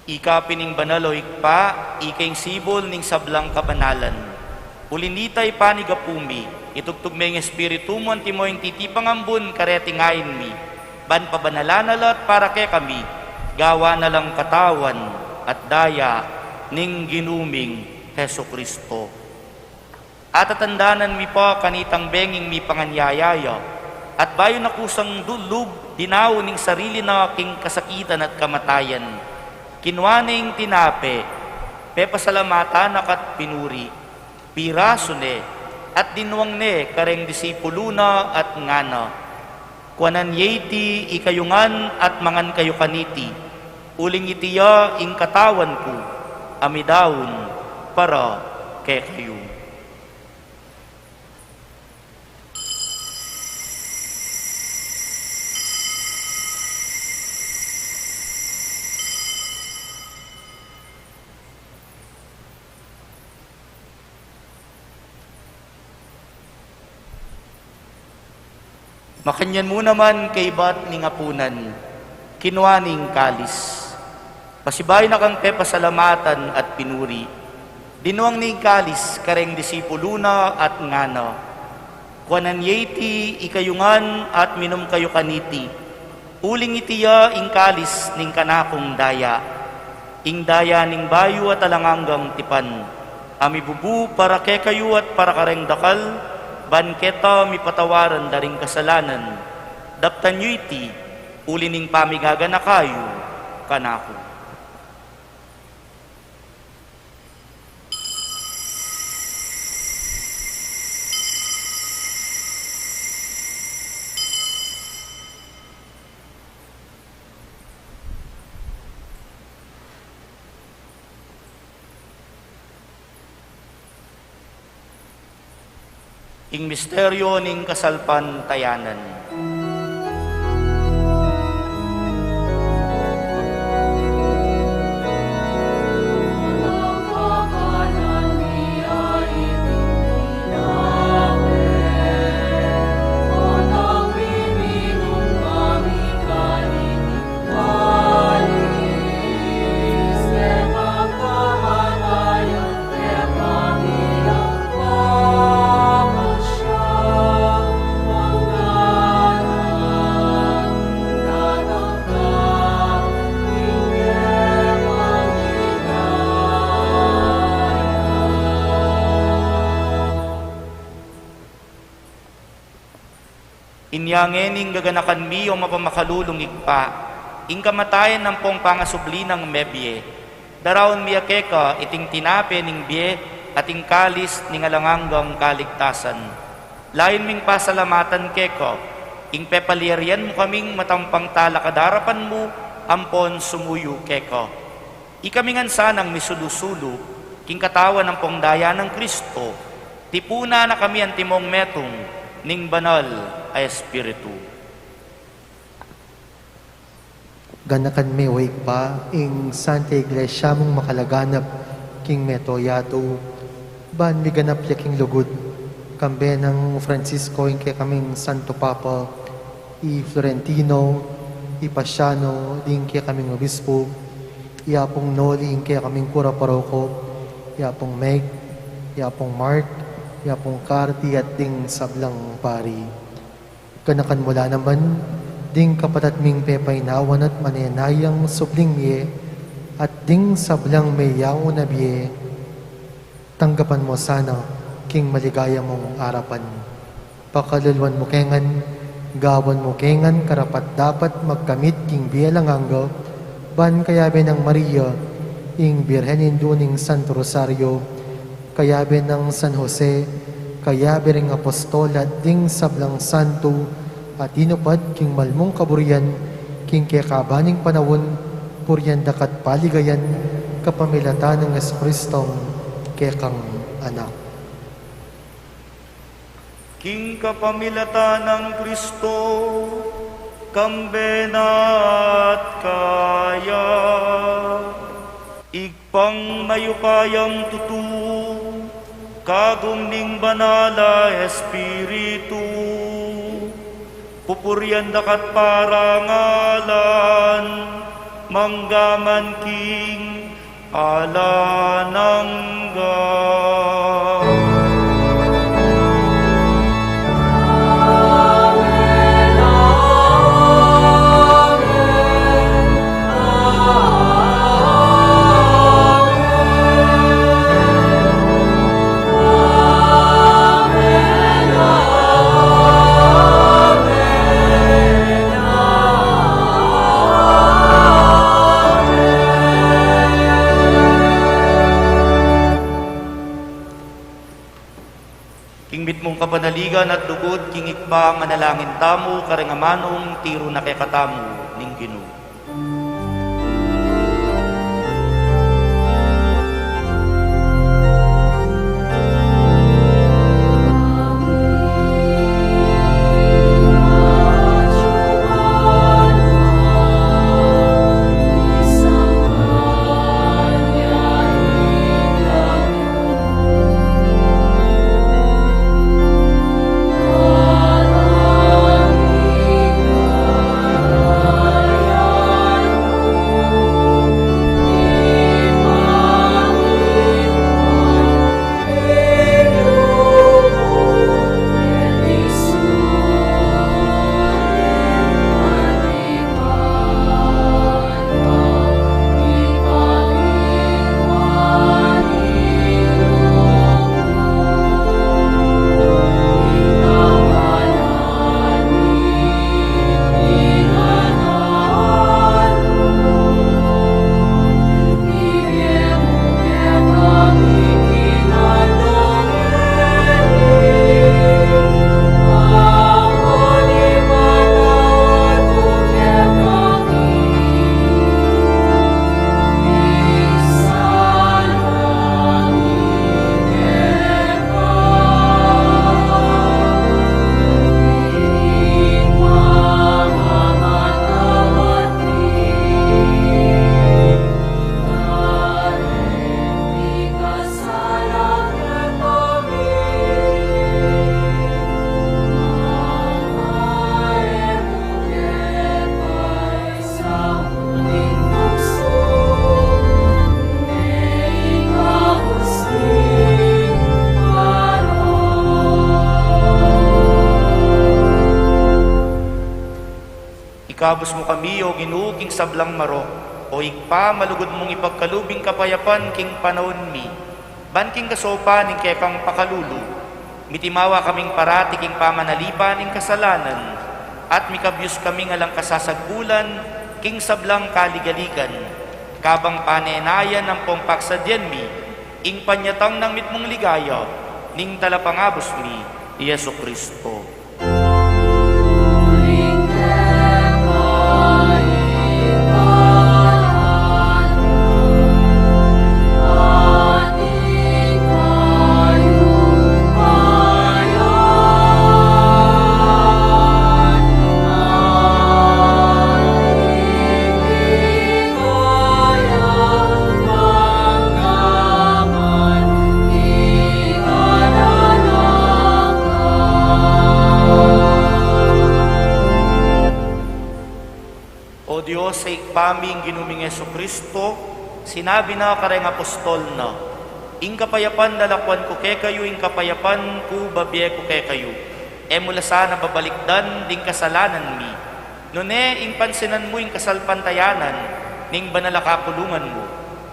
Ika pin ing banal, o Ibpa, ika ing sibul ning sablang kabanalan. Uli na nita, ipanigapu mi, itugtug me ing Espiritu mu antimo ing titipang ambun kareting ain mi, ban pabanalan na la at para kekami, gawan na lang katawan at daya ning Ginu ming Jesucristo. Atatandanan mi pa kanitang benging mipanganyaya ya, at bayu na kusang dulug, dinaun ing sarili na king kasakitan at kamatayan. Kinua ne ing tinape, pepasalamatan na ka't pinuri, pirasu ne, at dinwang ne kareng disipulu na at ngana: Kuanan ye iti ikayu ngan at mangan kayu kaniti, uling iti ya ing katawan ku, a midaun para kekayu. Makanyan mu naman kaybat ning apunan, kinua ne ing kalis, pasibayu na kang pepasalamatan at pinuri, dinwang ne ing kalis kareng disipulu na at ngana: Kuanan ye iti ikayu ngan at minum kayu kaniti, uling iti ya ing kalis ning kanakung daya, ing daya ning bayu at alang anggang tipan, a mibubu para kekayu at para kareng dakal, ban keta mipatawaran da ring kasalanan. Daptan yu iti uli ning pamigaganaka yu kanaku. Ing misteryo ning kasalpantayanan. Inya ngeni ing gaganakan mi, o mapamakalulung Ibpa, ing kamatayan ampong pangasubli nang mebie. Daraun mi ya keka iting tinape ning bie at ing kalis ning alang anggang kaligtasan. Layun ming pasalamatan keka ing pepalyarian mu kaming matampang talakad king arapan mu ampon sumuyu keka. Ikami ngan sanang misulu-sulu king katawan ampong daya nang Kristo, tipunan na kami antimong metung ning Banal a Espiritu. Ganakan me, o Ibpa, ing Santa Iglesia mung makalaganap king mabilug a yatu, ban miganap ya king lugud, kambe nang Francisco ing kekaming Santo Papa, i Florentino, i Paciano, ding kekaming obispo, i Apung Noli ing kekaming kura paroko, i Apung Meg, i Apung Mark, i Apung Cardi at ding sablang pari. Ganakan mu la naman ding kapatad ming pepainawan at manenayang subling mie, at ding sablang meyauna bie. Tanggapan mu sana king maligaya mung arapan. Pakaluluan mu ke ngan, gawan mu ke ngan karapat-dapat magkamit king bie alang angga, ban kayabe nang Maria, ing Birhen Indu ning Santo Rosario, kayabe nang San Jose, kayabe ring apostol at ding sablang santo, a tinupad king malmung kaburian, king kekaban ning panaun, purian daka't paligayan, kapamilatan nang Jesucristong kekang Anak. King kapamilatan nang Kristo, kambe na at kaya, Ibpang mayupayang tutu, kagum ning Banal a Espiritu, pupurian daka't parangalan, mangga man king alang angga. King mitmung kapanaligan at lugud, king Ibpa, manalangin tamu kareng amanung tiru na kekatamu ning Ginu. Ikabus mu kami, O Ginu, king sablang marok. O Ibpa, malugud mung ipagkalub ing kapayapan king panaun mi, ban king kasaupan ning kekang pakalulu, mitimawa kaming parati king pamanalipan ning kasalanan, at mikabyus kaming alang kasasagpulan king sablang kaligaligan, kabang panenayan ampong pagsadyan mi ing panyatang nang mitmung ligaya ning Talapangabus mi, i Jesucristo. O Dios, a Ibpa mi, ing Ginu ming Jesucristo, sinabi na kareng apostol na, ing kapayapan lalakuan ku kekayu, ing kapayapan ku babie ku kekayu. E mu la sana babalikdan ding kasalanan mi, nune ing pansinan mu ing kasalpantayanan ning banal a kapulungan mu,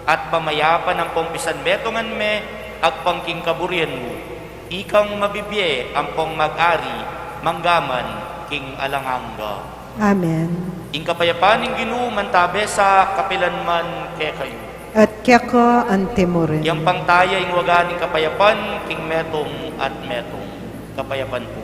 at pamayapan ampong pisanmetungan me agpang king kaburian mu. Ikang mabibie ampong mag-ari manggaman king alang angga. Amen. Ing kapayapan ning Ginu mantabe sa kapilan man kekayu. At keka anti mu rin. Yang pangtaya ing waga ning kapayapan king metung at metung. Kapayapan pu.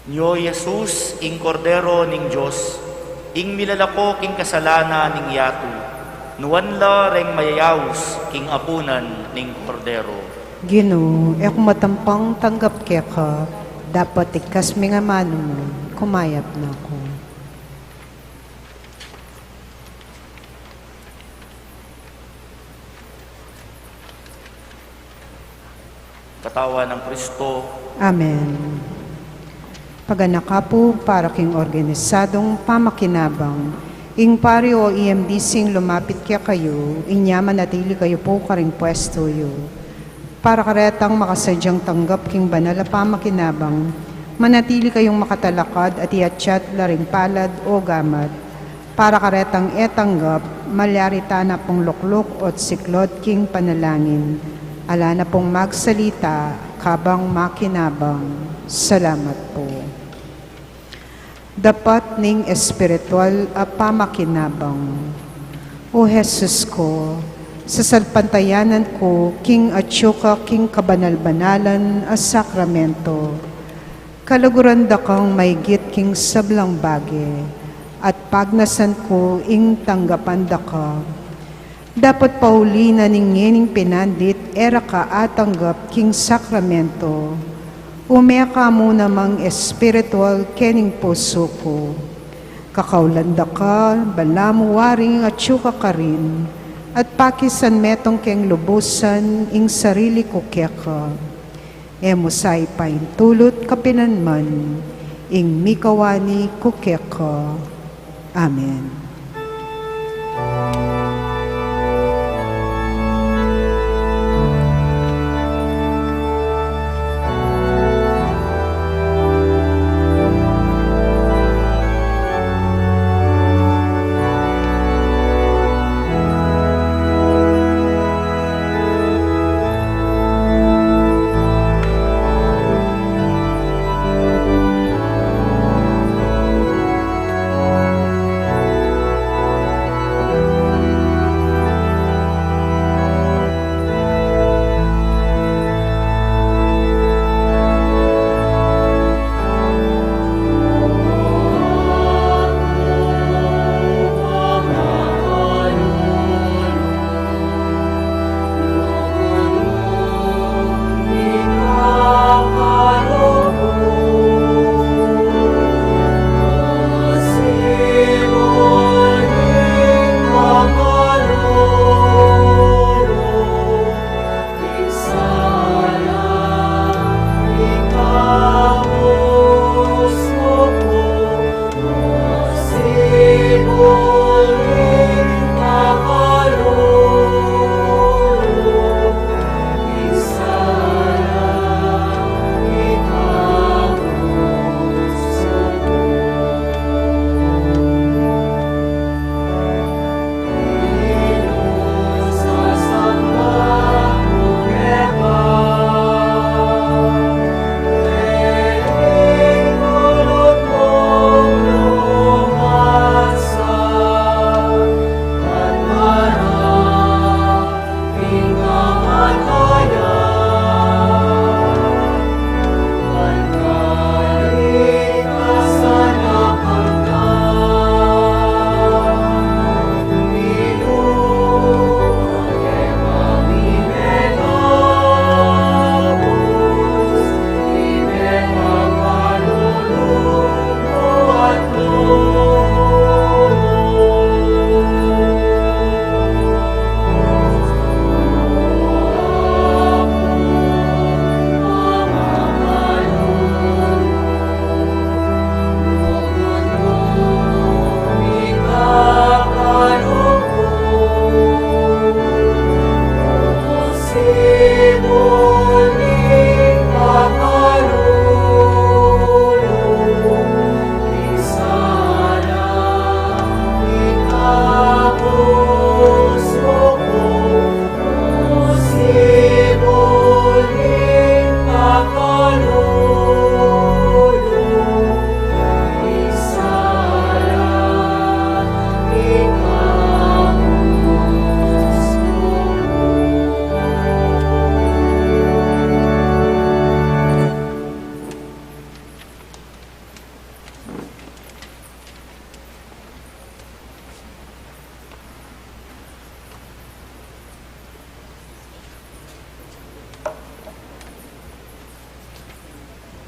Nyo Jesus, ing Kordero ning Dios, ing milalako king kasalanan ning yatu, nuan la reng mayayaus king apunan ning Kordero. Ginu, e ku matampang tanggap keka, dapot iktas mu ing amanu mu, kumayap na ku. Katawan nang Kristo. Amen. Paganaka pu para king organisadung pamakinabang, ing pari o E M D C ing lumapit kekayu, inya manatili kayu pu karing pwestu yu. Para karetang makasadyang tanggap king banal a pamakinabang, manatili kayung makatalakad at iatyat la ring palad o gamat. Para karetang e tanggap, malyari tana pung lukluk o't siklod king panalangin. Ala na pung magsalita, kabang makinabang. Salamat pu. Dapat ning espiritual a pamakinabang. O Jesus ku, sasalpantayanan ku king atyu ka king kabanal-banalan a sakramento. Kaluguran da kang maygit king sablang bage, at pagnasan ku ing tanggapan da ka. Dapot pauli na ning ngening pinandit e ra ka atanggap king sakramento, ume ka mu namang espiritual kening pusu ku. Kakaulan da ka, balamu waring atyu ka karin, at pakisan metung keng lubusan ing sarili ku keka. E mu sa ipaintulut kapilanman ing mikawani ku keka. Amen.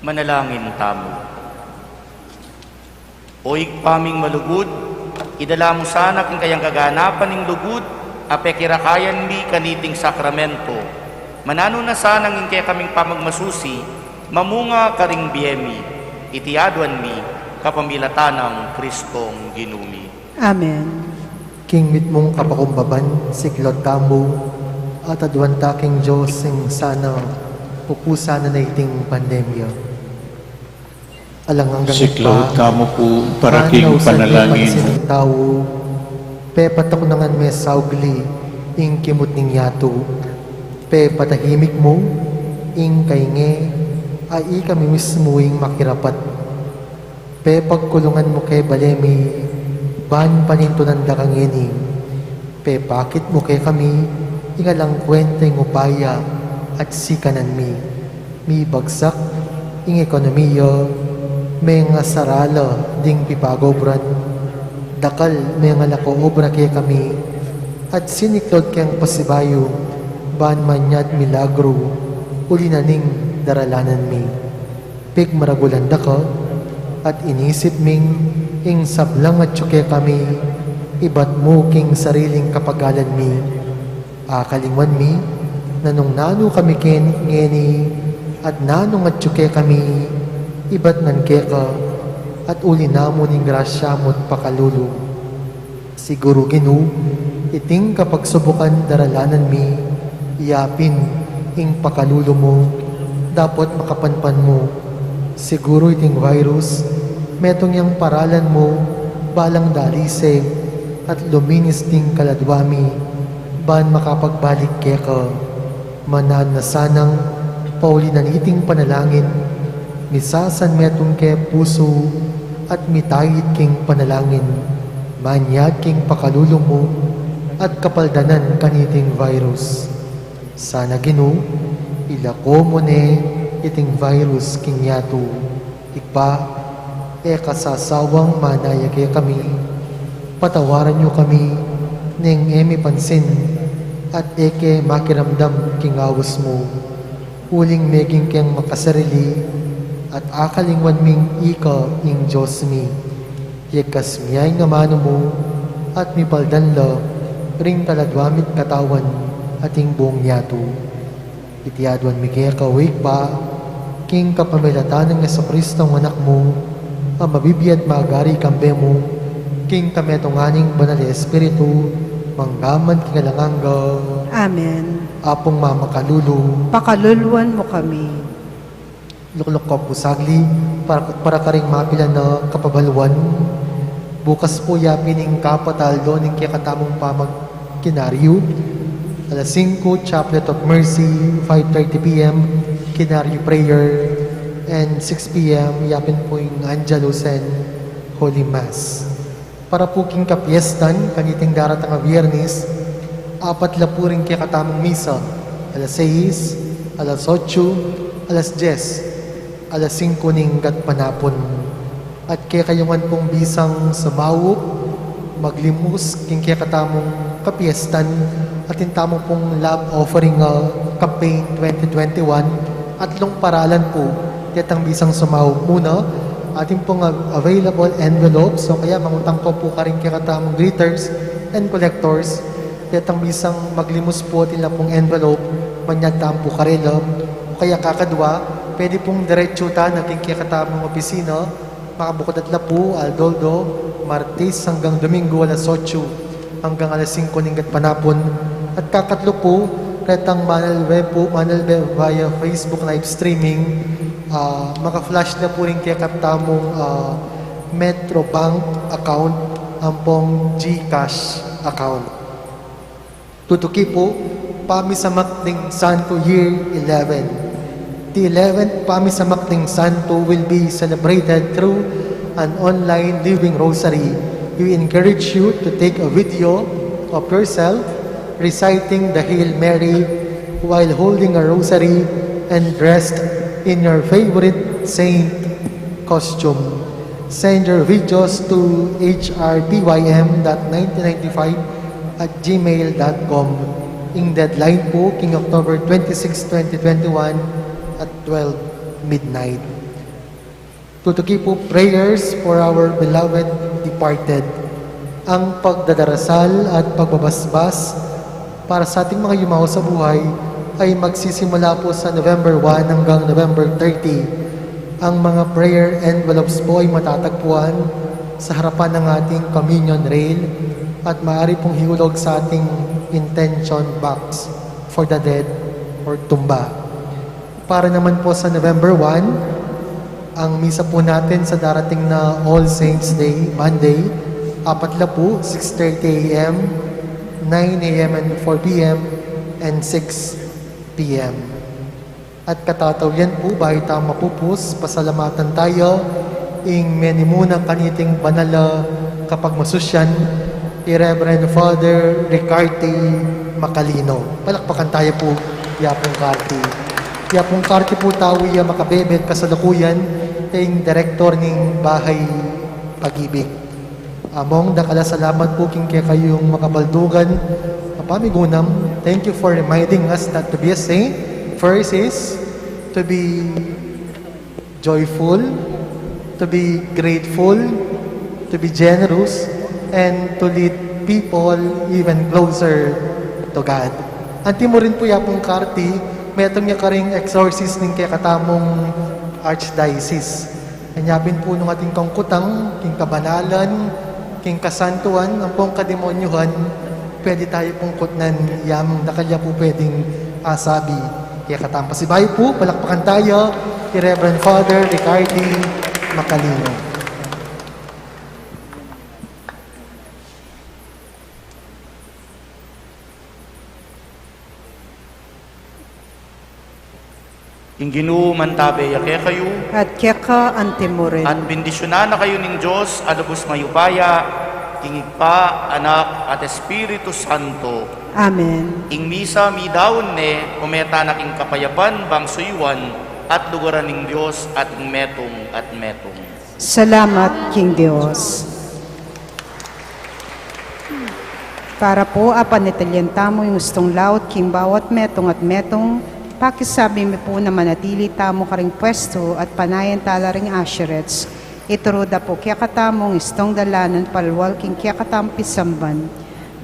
Manalangin tamu. O Ibpa ming malugud, idala mu sana king kayang kaganapan ing lugud a pekirakayan mi kaniting sakramento. Mananu na sanang ing kekaming pamagmasusi mamunga karing bie mi, iti aduan mi kapamilatan nang Kristong Ginu mi. Amen. King mitmung kapakumbaban, siklaud tamu at aduan ta king Dios ing sana pupusan na iting pandemya. Alang anggang Ibpa, siklaud tamu pu para king panalangin mu. Tau, pepataknangan me saugli ing kimut ning yatu, pepatahimik mu ing kainge a ikami mismu ing makirapat. Pepagkulungan mu ke bale mi, ban panintunan da kang ngeni. Pepakit mu kekami ing alang kwenta ing upaya at sikanan mi. Mibagsak ing ekonomiya, mengasarala ding pipagobran. Dakal mengalako obra kekami, at siniklaud keng pasibayu, ban manyad milagru, uli na ning daralanan mi. Pigmaragulan da ka, at inisip ming ing sablang atyu kekami, ibat mu king sariling kapagalan mi. Akalingwan mi, na nung nanu kami ken ngeni, at nanung atyu kekami, ibat ngan keka, at uli na mu ning grasya mu't pakalulu. Siguru, Ginu, iting kapagsubukan daralanan mi, yapin ing pakalulu mu, dapot makapanpan mu. Siguru iting virus, metung yang paralan mu, balang dalise, at luminis ding kaladwa mi, ban makapagbalik keka. Mananu na sanang pauli na niting panalangin, misasan metung ke pusu at mitayit king panalangin, manyad king pakalulu mu at kapaldanan kaniting virus. Sana, Ginu, ilako mu ne iting virus king yatu. Ibpa, e ka sasawang manaya kekami, patawaran yu kami, neng e mi pansin, at e ke makiramdam king aus mu. Uling meging keng makasarili, at akalingwan ming ika ing Dios mi. Yegkas mi ya ing amanu mu, at mipaldan la ring kaladwa mi't katawan, at ing buung yatu. Iti aduan mi keka, o Ibpa, king kapamilatan nang Jesucristo, ing Anak mu, a mabibie at magari kambe mu, king kametungan ning Banal a Espiritu, mangga man king alang angga. Amen. Apung mamakalulu, pakaluluan mu kami. Lukluk ku pu sagli para, para karing mapilan a kapabaluan. Bukas pu yapin ing kapat a aldo ning kekatamung pamagkinaryu. Alas singku, Chaplet of Mercy, five thirty P M, Kinaryu Prayer, and six P M, yapin pu ing Angelus and Holy Mass. Para pu king kapiestan, kaniting daratang a Biernis, apat la pu ring kekatamung misa, alas sais, alas otsu, alas dyes, alas singku ning gatpanapun. At kekayu ngan pung bisang sumaup, maglimus king kekatamung kapiestan, atin tamu pung love offering, ah, campaign twenty twenty-one, atlung paralan pu, detang bisang sumaup muna, atin pung av-, available envelopes, o kaya mangutang pa pu karing kekatamung greeters and collectors, detang bisang maglimus pu, atin la pung envelope, manyad tamu pu karela, o kaya kakadwa, pwede pung diretsu ta na king kekatamung opisina, makabukud at la pu, aldo-aldo, Martes anggang Domingo, alas otsu anggang alas singku ning gatpanapun. At kakatlu pu, retang manalbe pu, manalbe via Facebook live streaming, ah, maka-flash na pu ring kekatamung, ah, Metro Bank account, ampong GCash account. Tutuki pu, Pamisamak ning Santo, Year eleven. The eleventh Pamisamak ning Santo will be celebrated through an online living rosary. We encourage you to take a video of yourself reciting the Hail Mary while holding a rosary and dressed in your favorite saint costume. Send your videos to H R B Y M dot nineteen ninety-five at gmail dot com. Ing deadline pu king October twenty-six, twenty twenty-one at twelve midnight. To, to keep up prayers for our beloved departed. Ang pagdadarasal at pagbabasbas para sa ating mga yumao sa buhay ay magsisimula po sa November one hanggang November thirty. Ang mga prayer envelopes po ay matatagpuan sa harapan ng ating communion rail at maaari pong hiulog sa ating intention box for the dead or tumba. Para naman po sa November one, ang misa po natin sa darating na All Saints Day, Monday, apat la po, six thirty a m, nine a m and four p m, and six p m. At katatawyan po, bayu tamu mapupus, pasalamatan tayu ing menimuna kaniting banal a kapagmasusyan, i Reverend Father Ricarte Macalino. Palakpakan tayu po ya pung karti. Ya pung karti po tau ya makabebe at kasalukuyan ing direktor ning Bahay Pag-ibig. Among dakal a salamat po king kekayung makabaldugan a pamigunam. Thank you for reminding us that to be a saint, first is to be joyful, to be grateful, to be generous, and to lead people even closer to God. Anti mu rin po ya pung karti, metung ya karing exorcist ning kekatamung archdiocese. Anya pin po nung ating kangkutang, king kabanalan, king kasantuan, ampong kademonyuhan, pwede tayu pung kutnan yang dakal ya po pwedeng asabi. Kaya katampa si bayu po, palakpakan tayu kay Reverend Father Ricarte Macalino. Ing Ginu mantabe ya kekayu. At keka anti mu rin. At bendisyunan na kayu ning Dios a lubus mayupaya, ing Ibpa, Anak, at Espiritu Santo. Amen. Ing misa midaun ne, ume tana king kapayapan bang suyuan at luguran ning Dios at ing metung at metung. Salamat king Dios. Para po a panitilyan tamu ing ustung laut king bawat metung at metung, pakisabi mi po na manatili tamu karing pwestu at panayan tala ring usherets. Ituru da po kekatamung istung dalanan palual king kekatamung pisamban.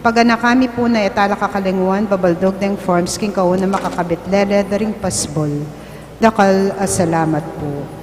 Paganakan mi po na e tala kakalinguan babaldug deng forms king kaunang makakabit lele da ring pasbul. Dakal a salamat po.